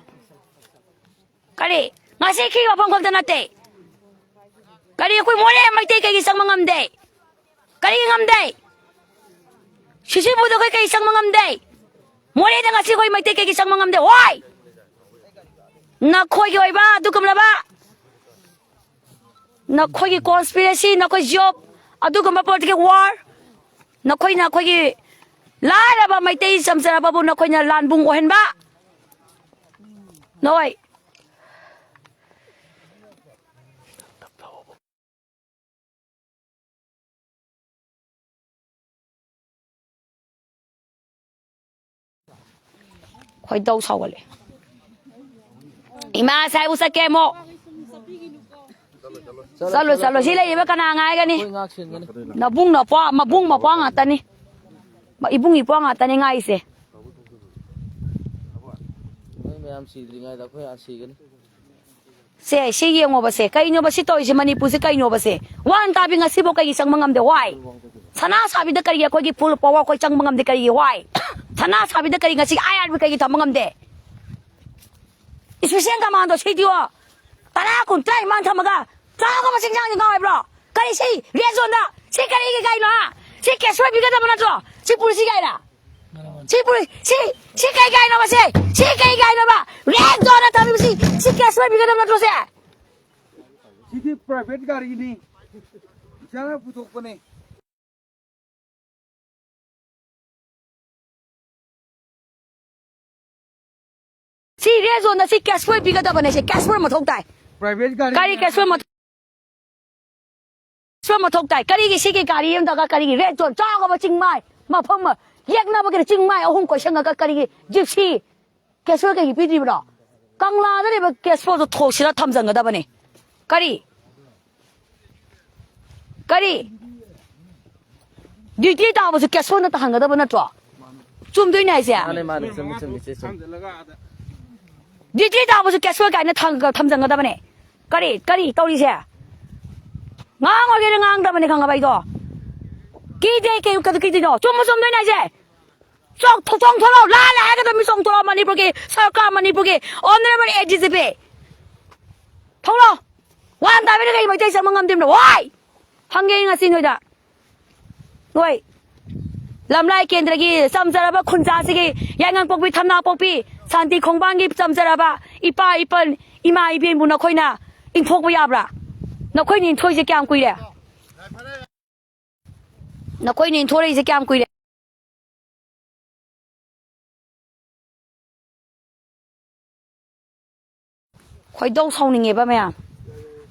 ꯀꯔꯤ? ꯉꯁꯤ ꯈꯤꯒꯤ ꯋꯥꯐꯝ ꯈꯛꯇ ꯅꯠꯇꯦ꯫ ꯀꯔꯤ ꯑꯩꯈꯣꯏ ꯃꯣꯔꯦ ꯃꯩꯇꯩ ꯀꯩꯒꯤ ꯆꯪꯕ ꯉꯝꯗꯦ? ꯀꯔꯤ ꯉꯝꯗꯦ? ꯁꯤꯁꯤꯕꯨꯗ ꯑꯩꯈꯣꯏ ꯀꯩ ꯆꯪꯕ ꯉꯝꯗꯦ? ꯃꯣꯔꯦꯗ ꯉꯁꯤ ꯑꯩꯈꯣꯏ ꯃꯩꯇꯩ ꯀꯩꯒꯤ ꯆꯪꯕ ꯉꯝꯗꯦ? Why? ꯅꯈꯣꯏꯒꯤ ꯑꯣꯏꯕ ꯑꯗꯨꯒꯨꯝꯂꯕ ꯅꯈꯣꯏꯒꯤ conspiracy, ꯅꯈꯣꯏ job, ꯑꯗꯨꯒꯨꯝꯕ political war, ꯅꯈꯣꯏꯅ ꯑꯩꯈꯣꯏꯒꯤ ꯂꯥꯏꯔꯕ ꯃꯩꯇꯩ ꯆꯝꯖꯔꯕꯕꯨ ꯅꯈꯣꯏꯅ ꯂꯥꯟꯕꯨꯡ ꯑꯣꯏꯍꯟꯕ꯫ ꯅꯣꯏ꯫ ꯈꯣꯏꯗꯧ ꯁꯥꯎꯒꯠꯂꯦ꯫ ꯏꯃꯥ ꯁꯥꯏꯕꯨ ꯆꯠꯀꯦ ꯑꯃꯨꯛ꯫ ꯆꯠꯂꯣ, ꯆꯠꯂꯣ꯫ ꯁꯤ ꯂꯩꯔꯤꯕ ꯀꯅꯥ ꯉꯥꯏꯒꯅꯤ? ꯑꯩꯈꯣꯏ ꯉꯥꯛ ꯁꯦꯟꯒꯅꯤ꯫ ꯅꯕꯨꯡ ꯅꯄ꯭ꯋꯥ, ꯃꯕꯨꯡ ꯃꯄ꯭ꯋꯥ ꯉꯥꯛꯇꯅꯤ꯫ ꯏꯕꯨꯡ ꯏꯄ꯭ꯋꯥ ꯉꯥꯛꯇꯅꯤ ꯉꯥꯏꯁꯦ꯫ ꯅꯣꯏ ꯃꯌꯥꯝ ꯁꯤꯗ꯭ꯔꯤꯉꯩꯗ ꯑꯩꯈꯣꯏ ꯍꯥꯟꯅ ꯁꯤꯒꯅꯤ꯫ ꯁꯦ, ꯁꯤ ꯌꯦꯡꯉꯣꯕ ꯁꯦ꯫ ꯀꯩꯅꯣꯕ ꯁꯤ ꯇꯧꯔꯤꯁꯦ? ꯃꯅꯤꯄꯨꯔꯁꯦ ꯀꯩꯅꯣꯕ ꯁꯦ? ꯋꯥꯟ ꯇꯥꯕꯤ ꯉꯁꯤꯐꯥꯎ ꯀꯩꯒꯤ ꯆꯪꯕ ꯉꯝꯗꯦ? Why? ꯁꯅꯥ ꯁꯥꯕꯤꯗ ꯀꯔꯤꯒꯤ ꯑꯩꯈꯣꯏꯒꯤ full power ꯑꯩꯈꯣꯏ ꯆꯪꯕ ꯉꯝꯗꯦ? ꯀꯔꯤꯒꯤ? Why? ꯁꯅꯥ ꯁꯥꯕꯤꯗ ꯀꯔꯤ ꯉꯁꯤ I R B ꯀꯩꯒꯤ ꯊꯝꯕ ꯉꯝꯗꯦ? Special commando C D O ꯇꯔꯥ, ꯀꯨꯟ, ꯇꯔꯥꯅꯤꯄꯥꯟ ꯊꯝꯃꯒ ꯆꯥꯎꯒ ꯃꯁꯤꯡ ꯆꯥꯡꯁꯤ ꯉꯥꯎ ꯍꯥꯏꯕ꯭ꯔꯣ? ꯀꯔꯤ ꯁꯤ red zoneꯗ? ꯁꯤ ꯀꯔꯤꯒꯤ ꯀꯩꯅꯣ, ꯍꯥ? ꯁꯤ case ꯑꯣꯏꯕꯤꯒꯗꯕ ꯅꯠꯇ꯭ꯔꯣ? ꯁꯤ ꯄꯨꯂꯤꯁꯀꯤ ꯀꯥꯏꯔ? ꯁꯤ ꯄꯨꯂꯤꯁ, ꯁꯤ, ꯁꯤ ꯀꯩ ꯀꯥꯏꯅꯣꯕ ꯁꯤ? ꯁꯤ ꯀꯩ ꯀꯥꯏꯅꯣꯕ? Red zoneꯗ ꯊꯝꯃꯤꯕꯁꯤ, ꯁꯤ case ꯑꯣꯏꯕꯤꯒꯗꯕ ꯅꯠꯇ꯭ꯔꯣ ꯁꯦ? ꯁꯤꯗꯤ ꯄ꯭ꯔꯥꯏꯚꯦꯠ ꯒꯥꯔꯤꯅꯤ, ꯏꯁꯥꯅ ꯄꯨꯊꯣꯛꯄꯅꯤ꯫ ꯁꯤ ꯔꯦꯗ ꯖꯣꯟꯗ ꯁꯤ ꯀꯦꯁ ꯐꯣꯔ ꯄꯤꯒꯗꯕꯅꯦ꯫ ꯁꯤ ꯀꯦꯁ ꯐꯣꯔ ꯃꯊꯧ ꯇꯥꯏ꯫ ꯄ꯭ꯔꯥꯏꯚꯦꯠ ꯒꯥꯔꯤ ꯀꯔꯤ ꯀꯦꯁ ꯐꯣꯔ ꯃꯊꯧ ꯁꯣ ꯃꯊꯧ ꯇꯥꯏ? ꯀꯔꯤꯒꯤ ꯁꯤꯒꯤ ꯒꯥꯔꯤ ꯑꯃꯗꯒ ꯀꯔꯤꯒꯤ ꯔꯦꯗ ꯖꯣꯟ ꯆꯥꯎꯕ ꯆꯤꯡꯃꯥꯏ ꯃꯐꯝ ꯌꯦꯛꯅꯕꯒꯤꯗ ꯆꯤꯡꯃꯥꯏ ꯑꯍꯨꯝ ꯀꯣꯏꯁꯟꯂꯒ ꯀꯔꯤꯒꯤ ꯖꯤꯞꯁꯤ ꯀꯦꯁꯣꯜ ꯀꯩꯒꯤ ꯄꯤꯗ꯭ꯔꯤꯕꯅꯣ? ꯀꯪꯂꯥꯗ ꯂꯩꯕ ꯀꯦꯁꯣꯜꯗꯣ ꯊꯣꯛꯁꯤꯔ ꯊꯝꯖꯟꯒꯗꯕꯅꯦ꯫ ꯀꯔꯤ? ꯀꯔꯤ? ꯗ꯭ꯌꯨꯇꯤ ꯇꯥꯕꯁꯨ ꯀꯦꯁꯣꯜꯅ ꯇꯥꯍꯟꯒꯗꯕ ꯅꯠꯇ꯭ꯔꯣ? ꯆꯨꯝꯗꯣꯏꯅꯦ ꯍꯥꯏꯁꯦ꯫ ꯃꯥꯅꯦ, ꯃꯥꯅꯦ, ꯆꯨꯝꯃꯤ, ꯆꯨꯝꯃꯤ, ꯆꯦ, ꯆꯨꯝꯃꯤ꯫ ꯗ꯭ꯌꯨꯇꯤ ꯇꯥꯕꯁꯨ ꯀꯦꯁꯣꯜ ꯀꯥꯏꯅ ꯊꯝ-, ꯊꯝꯖꯟꯒꯗꯕꯅꯦ꯫ ꯀꯔꯤ, ꯀꯔꯤ ꯇꯧꯔꯤꯁꯦ? ꯉꯥꯡꯉꯣꯏꯒꯦꯅ ꯉꯥꯡꯗꯕꯅꯦ, ꯈꯪꯉꯕ ꯑꯩꯗꯣ? ꯀꯤꯗꯦ, ꯀꯩ, ꯀꯩ, ꯀꯤꯗꯣꯏꯅꯣ? ꯆꯨꯝꯕ ꯆꯨꯝꯗꯣꯏꯅꯦ ꯍꯥꯏꯁꯦ꯫ ꯆꯣꯡ-, ꯊꯣ-, ꯆꯣꯡꯊꯣꯔꯛꯑꯣ, ꯂꯥꯜꯂꯦ ꯍꯥꯏꯒꯗꯕ ꯃꯤ ꯆꯣꯡꯊꯣꯔꯛꯑꯣ, ꯃꯅꯤꯄꯨꯔꯒꯤ ꯁꯔꯀꯥꯔ, ꯃꯅꯤꯄꯨꯔꯒꯤ ꯑꯣꯅꯔꯦꯕꯜ ꯑꯦ ꯗꯤ ꯖꯤ ꯄꯤ꯫ ꯊꯣꯛꯂꯛꯑꯣ꯫ ꯋꯥꯟ ꯇꯥꯕꯤꯅ ꯀꯩ ꯃꯩꯇꯩ ꯆꯪꯕ ꯉꯝꯗ꯭ꯔꯤꯕꯅꯣ? ꯋꯥꯏ! ꯍꯪꯒꯦ ꯉꯁꯤ ꯅꯣꯏꯗ꯫ ꯍꯣꯏ꯫ ꯂꯝꯂꯥꯏ ꯀꯦꯟꯗ꯭ꯔꯒꯤ ꯆꯝꯖꯔꯕ ꯈꯨꯟꯖꯥꯁꯤꯒꯤ ꯌꯥꯏꯉꯪꯄꯣꯛꯄꯤ, ꯊꯝꯅꯥꯄꯣꯛꯄꯤ, ꯁꯥꯟꯇꯤ ꯈꯣꯡꯕꯥꯟꯒꯤ ꯆꯝꯖꯔꯕ ꯏꯄꯥ ꯏꯄꯟ, ꯏꯃꯥ ꯏꯕꯦꯟꯕꯨ ꯅꯈꯣꯏꯅ ꯏꯟꯊꯣꯛꯄ ꯌꯥꯕ꯭ꯔꯥ? ꯅꯈꯣꯏꯅ ꯏꯟꯊꯣꯛꯏꯁꯦ ꯀꯌꯥꯝ ꯀꯨꯏꯔꯦ? ꯅꯈꯣꯏꯅ ꯏꯟꯊꯣꯔꯛꯏꯁꯦ ꯀꯌꯥꯝ ꯀꯨꯏꯔꯦ? ꯈꯣꯏꯗꯧ ꯁꯥꯎꯅꯤꯡꯉꯦꯕ ꯃꯌꯥꯝ꯫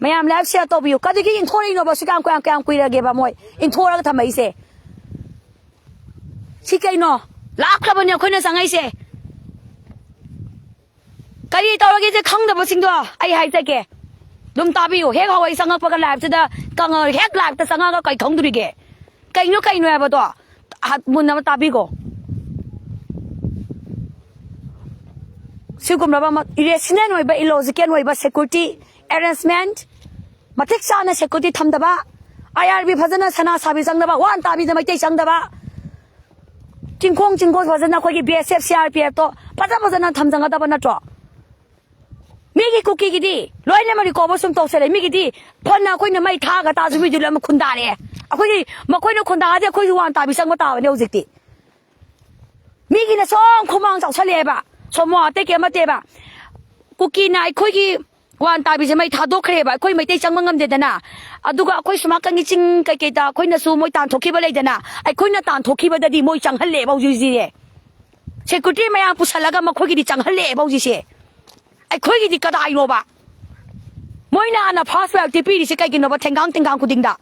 ꯃꯌꯥꯝ ꯂꯥꯏꯐ ꯁꯤꯌꯔ ꯇꯧꯕꯤꯌꯨ꯫ ꯀꯔꯤꯒꯤ ꯏꯟꯊꯣꯔꯛꯏꯅꯣꯕ? ꯁꯨ ꯀꯌꯥꯝ, ꯀꯌꯥꯝ, ꯀꯌꯥꯝ ꯀꯨꯏꯔꯒꯦꯕ ꯃꯣꯏ ꯏꯟꯊꯣꯔꯒ ꯊꯝꯃꯛꯏꯁꯦ? ꯁꯤ ꯀꯩꯅꯣ? ꯂꯥꯛꯈ꯭ꯔꯕꯅꯦ ꯑꯩꯈꯣꯏꯅ ꯆꯪꯉꯛꯏꯁꯦ꯫ ꯀꯔꯤ ꯇꯧꯔꯒꯦꯁꯦ ꯈꯪꯗꯕꯁꯤꯡꯗꯣ ꯑꯩ ꯍꯥꯏꯖꯒꯦ꯫ ꯑꯗꯨꯝ ꯇꯥꯕꯤꯌꯨ꯫ ꯍꯦꯛ ꯍꯧꯔꯛꯏ ꯆꯪꯉꯛꯄꯒ ꯂꯥꯏꯐꯁꯤꯗ ꯀꯪꯉ-, ꯍꯦꯛ ꯂꯥꯏꯐꯇ ꯆꯪꯉꯛꯑꯒ ꯀꯩ ꯈꯪꯗꯣꯔꯤꯒꯦ? ꯀꯩꯅꯣ, ꯀꯩꯅꯣ ꯍꯥꯏꯕꯗꯣ ꯍꯥ-, ꯃꯨꯟꯅ ꯑꯃ ꯇꯥꯕꯤꯈꯣ꯫ ꯁꯤꯒꯨꯝꯂꯕ ꯑꯃ ꯏꯔꯦꯁꯅꯦꯜ ꯑꯣꯏꯕ, ꯏꯂꯣꯖꯤꯀꯦꯜ ꯑꯣꯏꯕ ꯁꯦꯀ꯭ꯌꯨꯔꯤꯇꯤ ꯑꯦꯔꯦꯟꯖꯃꯦꯟꯠ, ꯃꯇꯤꯛ ꯆꯥꯅ ꯁꯦꯀ꯭ꯌꯨꯔꯤꯇꯤ ꯊꯝꯗꯕ, ꯑꯥꯏ ꯑꯥꯔ ꯕꯤ ꯐꯖꯅ ꯁꯅꯥ ꯁꯥꯕꯤ ꯆꯪꯗꯕ, ꯋꯥꯟ ꯇꯥꯕꯤꯗ ꯃꯩꯇꯩ ꯆꯪꯗꯕ, ꯆꯤꯡꯈꯣꯡ ꯆꯤꯡꯈꯣꯡ ꯐꯖꯅ ꯑꯩꯈꯣꯏꯒꯤ ꯕꯤ ꯑꯦꯁ ꯑꯦꯐ, ꯁꯤ ꯑꯥꯔ ꯄꯤ ꯑꯦꯐꯇꯣ ꯐꯖ ꯐꯖꯅ ꯊꯝꯖꯟꯒꯗꯕ ꯅꯠꯇ꯭ꯔꯣ? ꯃꯤꯒꯤ ꯀꯨꯀꯤꯒꯤꯗꯤ ꯂꯣꯏꯅꯃꯛ ꯔꯤꯀꯣꯚꯔ ꯁꯨꯝ ꯇꯧꯁꯜꯂꯦ꯫ ꯃꯤꯒꯤꯗꯤ ꯐꯅ ꯑꯩꯈꯣꯏꯅ ꯃꯩ ꯊꯥꯒ ꯇꯥꯁꯨ ꯃꯤꯗꯨ ꯂꯣꯏꯅꯃꯛ ꯈꯨꯟꯗꯥꯔꯛꯑꯦ꯫ ꯑꯩꯈꯣꯏꯗꯤ ꯃꯈꯣꯏꯅ ꯈꯨꯟꯗꯥꯔꯗꯤ ꯑꯩꯈꯣꯏꯁꯨ ꯋꯥꯟ ꯇꯥꯕꯤ ꯆꯪꯕ ꯇꯥꯕꯅꯦ ꯍꯧꯖꯤꯛꯇꯤ꯫ ꯃꯤꯒꯤꯅ ꯁꯨꯝ ꯈꯨꯃꯥꯡ ꯆꯥꯎꯁꯜꯂꯛꯑꯦꯕ꯫ ꯁꯣꯃꯣ ꯑꯇꯩ ꯀꯩꯝ ꯅꯠꯇꯦꯕ꯫ ꯀꯨꯀꯤꯅ ꯑꯩꯈꯣꯏꯒꯤ ꯋꯥꯟ ꯇꯥꯕꯤꯁꯦ ꯃꯩ ꯊꯥꯗꯣꯛꯈ꯭ꯔꯦꯕ, ꯑꯩꯈꯣꯏ ꯃꯩꯇꯩ ꯆꯪꯕ ꯉꯝꯗꯦꯗꯅ꯫ ꯑꯗꯨꯒ ꯑꯩꯈꯣꯏ ꯁꯨꯃꯥꯡ ꯀꯪꯒꯤ ꯆꯤꯡ ꯀꯩꯀꯩꯗ ꯑꯩꯈꯣꯏꯅꯁꯨ ꯃꯣꯏ ꯇꯥꯟꯊꯣꯛꯈꯤꯕ ꯂꯩꯗꯅ, ꯑꯩꯈꯣꯏꯅ ꯇꯥꯟꯊꯣꯛꯈꯤꯕꯗꯗꯤ ꯃꯣꯏ ꯆꯪꯍꯜꯂꯦꯕ ꯍꯧꯖꯤꯛ ꯍꯧꯖꯤꯛꯁꯦ꯫ ꯁꯦꯀ꯭ꯌꯨꯔꯤꯇꯤ ꯃꯌꯥꯝ ꯄꯨꯁꯜꯂꯒ ꯃꯈꯣꯏꯒꯤꯗꯤ ꯆꯪꯍꯜꯂꯛꯑꯦꯕ ꯍꯧꯖꯤꯛꯁꯦ꯫ ꯑꯩꯈꯣꯏꯒꯤꯗꯤ ꯀꯗꯥꯏꯅꯣꯕ? ꯃꯣꯏꯅ ꯍꯥꯟꯅ ꯐꯥꯔꯁ ꯄ꯭ꯔꯥꯏꯌꯣꯔꯤꯇꯤ ꯄꯤꯔꯤꯁꯦ ꯀꯩꯒꯤꯅꯣꯕ? ꯊꯦꯡꯒꯥꯡ ꯊꯦꯡꯒꯥꯡ ꯈꯨꯗꯤꯡꯗ꯫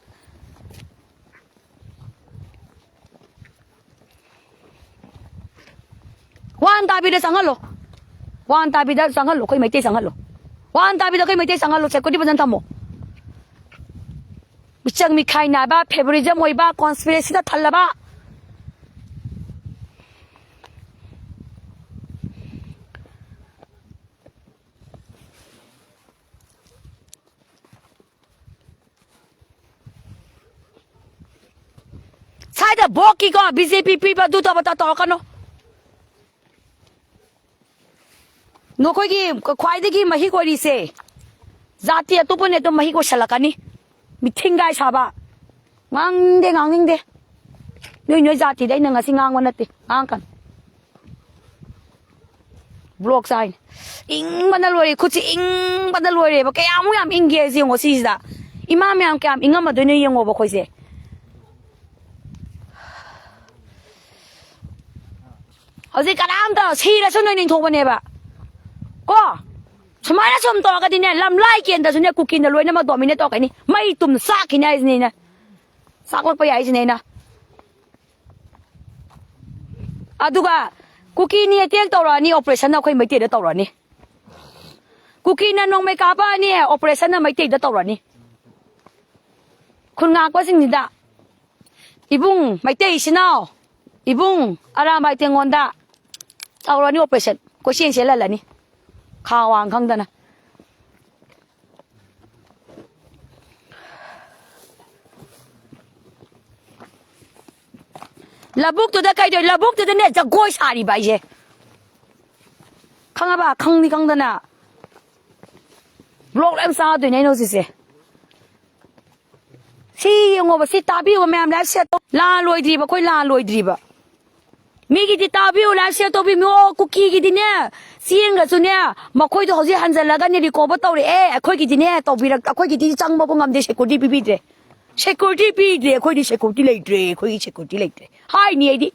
ꯋꯥꯟ ꯇꯥꯕꯤꯗ ꯆꯪꯍꯜꯂꯣ꯫ ꯋꯥꯟ ꯇꯥꯕꯤꯗ ꯆꯪꯍꯜꯂꯣ꯫ ꯑꯩꯈꯣꯏ ꯃꯩꯇꯩ ꯆꯪꯍꯜꯂꯣ꯫ ꯋꯥꯟ ꯇꯥꯕꯤꯗ ꯑꯩꯈꯣꯏ ꯃꯩꯇꯩ ꯆꯪꯍꯜꯂꯣ꯫ ꯁꯦꯀ꯭ꯌꯨꯔꯤꯇꯤ ꯐꯖꯅ ꯊꯝꯃꯣ꯫ ꯃꯤꯆꯪ ꯃꯤꯈꯥꯏ ꯅꯥꯏꯕ, ꯐꯦꯕꯣꯔꯤꯖꯝ ꯑꯣꯏꯕ, ꯀꯣꯟꯁꯄꯤꯔꯦꯁꯤꯗ ꯊꯜꯂꯕ꯫ ꯁ꯭ꯋꯥꯏꯗ ꯚꯣꯠꯀꯤꯀꯣ, ꯕꯤ ꯖꯦ ꯄꯤ ꯄꯤꯕ ꯑꯗꯨ ꯇꯧꯕ ꯇꯧꯔꯛꯀꯅꯨ꯫ ꯅꯈꯣꯏꯒꯤ ꯈ꯭ꯋꯥꯏꯗꯒꯤ ꯃꯍꯤꯛ ꯑꯣꯏꯔꯤꯁꯦ ꯖꯥꯇꯤ ꯑꯇꯣꯞꯄꯅ ꯑꯗꯨꯝ ꯃꯍꯤꯛ ꯑꯣꯏꯁꯜꯂꯛꯀꯅꯤ꯫ ꯃꯤꯊꯤꯡꯒꯥꯏ ꯁꯥꯕ꯫ ꯉꯥꯡꯅꯤꯡꯗꯦ, ꯉꯥꯡꯅꯤꯡꯗꯦ꯫ ꯅꯣꯏ, ꯅꯣꯏ ꯖꯥꯇꯤꯗ ꯑꯩꯅ ꯉꯁꯤ ꯉꯥꯡꯕ ꯅꯠꯇꯦ, ꯉꯥꯡꯉꯛꯀꯅꯨ꯫ ꯕ꯭ꯂꯣꯛ ꯆꯥꯏꯅꯤ꯫ ꯏꯪꯕꯅ ꯂꯣꯏꯔꯦ, ꯈꯨꯠꯁꯤ ꯏꯪꯕꯅ ꯂꯣꯏꯔꯦꯕ꯫ ꯀꯌꯥꯃꯨꯛ ꯌꯥꯝ ꯏꯪꯒꯦ ꯍꯥꯏꯁꯦ ꯌꯦꯡꯉꯣ ꯁꯤꯁꯤꯗ꯫ ꯏꯃꯥ ꯃꯌꯥꯝ ꯀꯌꯥꯝ ꯏꯪꯉꯝꯃꯗꯣꯏꯅꯣ ꯌꯦꯡꯉꯣꯕ ꯑꯩꯈꯣꯏꯁꯦ꯫ ꯍꯧꯖꯤꯛ ꯀꯅꯥꯝꯇ ꯁꯤꯔꯁꯨ ꯅꯣꯏ ꯅꯤꯡꯊꯧꯕꯅꯦꯕ꯫ ꯀꯣ? ꯁꯨꯃꯥꯏꯅ ꯁꯨꯝ ꯇꯧꯔꯒꯗꯤꯅꯦ, ꯂꯝꯂꯥꯏ ꯀꯦꯟꯗ꯭ꯔꯁꯨꯅꯦ, ꯀꯨꯀꯤꯅ ꯂꯣꯏꯅꯃꯛ ꯗꯣꯃꯤꯅꯦꯠ ꯇꯧꯔꯛꯀꯅꯤ꯫ ꯃꯩ ꯇꯨꯝ ꯆꯥꯛꯈꯤꯅꯤ ꯍꯥꯏꯁꯤꯅꯦ ꯑꯩꯅ꯫ ꯆꯥꯛꯂꯛꯄ ꯌꯥꯏ ꯍꯥꯏꯁꯤꯅꯦ ꯑꯩꯅ꯫ ꯑꯗꯨꯒ ꯀꯨꯀꯤꯅꯤ ꯑꯦꯇꯦꯛ ꯇꯧꯔꯛꯑꯅꯤ, ꯑꯣꯄꯔꯦꯁꯟꯅ ꯑꯩꯈꯣꯏ ꯃꯩꯇꯩꯗ ꯇꯧꯔꯛꯑꯅꯤ꯫ ꯀꯨꯀꯤꯅ ꯅꯣꯡꯃꯩ ꯀꯥꯞꯄꯛꯑꯅꯤ, ꯑꯣꯄꯔꯦꯁꯟꯅ ꯃꯩꯇꯩꯗ ꯇꯧꯔꯛꯑꯅꯤ꯫ ꯈꯨꯟ ꯉꯥꯛꯄꯁꯤꯡꯁꯤꯗ, "ꯏꯕꯨꯡ ꯃꯩꯇꯩ ꯏꯆꯤꯟ ꯏꯅꯥꯎ, ꯏꯕꯨꯡ ꯑꯔꯥꯝꯕꯥꯏ ꯇꯦꯡꯉꯣꯟꯗ ꯇꯧꯔꯅꯤ ꯑꯣꯄꯔꯦꯁꯟ, ꯀꯣꯏꯆꯦꯟ ꯆꯦꯜꯍꯜꯂꯅꯤ ꯈꯥ ꯋꯥꯡ ꯈꯪꯗꯅ"꯫ ꯂꯧꯕꯨꯛꯇꯨꯗ ꯀꯩꯗꯧ-, ꯂꯧꯕꯨꯛꯇꯨꯗꯅꯦ ꯖꯒꯣꯏ ꯁꯥꯔꯤꯕ ꯑꯩꯁꯦ꯫ ꯈꯪꯉꯕ? ꯈꯪꯗꯤ ꯈꯪꯗꯅ ꯕ꯭ꯂꯣꯛ ꯂꯣꯏ ꯆꯥꯗꯣꯏꯅꯦ ꯑꯩꯅ ꯍꯧꯖꯤꯛꯁꯦ꯫ ꯁꯤ ꯌꯦꯡꯉꯣꯕ, ꯁꯤ ꯇꯥꯕꯤꯌꯣꯕ ꯃꯌꯥꯝ, ꯂꯥꯏꯐ ꯁꯦꯠ ꯇꯧ-, ꯂꯥꯟ ꯂꯣꯏꯗ꯭ꯔꯤꯕ, ꯑꯩꯈꯣꯏ ꯂꯥꯟ ꯂꯣꯏꯗ꯭ꯔꯤꯕ꯫ ꯃꯤꯒꯤꯗꯤ ꯇꯥꯕꯤꯌꯨ, live share ꯇꯧꯕꯤꯌꯨ꯫ ꯀꯨꯀꯤꯒꯤꯗꯤꯅꯦ, ꯆꯦꯟꯒ꯭ꯔꯁꯨꯅꯦ, ꯃꯈꯣꯏꯗꯣ ꯍꯧꯖꯤꯛ ꯍꯟꯖꯜꯂꯒꯅꯦ recover ꯇꯧꯔꯛꯑꯦ꯫ ꯑꯩꯈꯣꯏꯒꯤꯗꯤꯅꯦ, ꯇꯧꯕꯤꯔꯛ-, ꯑꯩꯈꯣꯏꯒꯤꯗꯤ ꯆꯪꯕꯕꯨ ꯉꯝꯗꯦ, security ꯄꯤꯕꯤꯗ꯭ꯔꯦ꯫ Security ꯄꯤꯗ꯭ꯔꯦ, ꯑꯩꯈꯣꯏꯗꯤ security ꯂꯩꯇ꯭ꯔꯦ, ꯑꯩꯈꯣꯏꯒꯤ security ꯂꯩꯇ꯭ꯔꯦ꯫ ꯍꯥꯏꯅꯤ ꯑꯩꯗꯤ꯫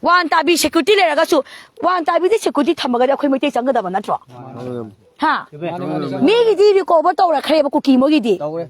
ꯋꯥꯟ ꯇꯥꯕꯤ security ꯂꯩꯔꯒꯁꯨ, ꯋꯥꯟ ꯇꯥꯕꯤꯗꯤ security ꯊꯝꯃꯒꯗꯤ ꯑꯩꯈꯣꯏ ꯃꯩꯇꯩ ꯆꯪꯒꯗꯕ ꯅꯠꯇ꯭ꯔꯣ? ꯍꯥ? ꯃꯥꯅꯦ, ꯃꯥꯅꯦ, ꯃꯥꯅꯦ꯫ ꯃꯤꯒꯤꯗꯤ recover ꯇꯧꯔꯛꯈ꯭ꯔꯦꯕ ꯀꯨꯀꯤ ꯃꯣꯏꯒꯤꯗꯤ꯫ ꯇꯧꯔꯦ꯫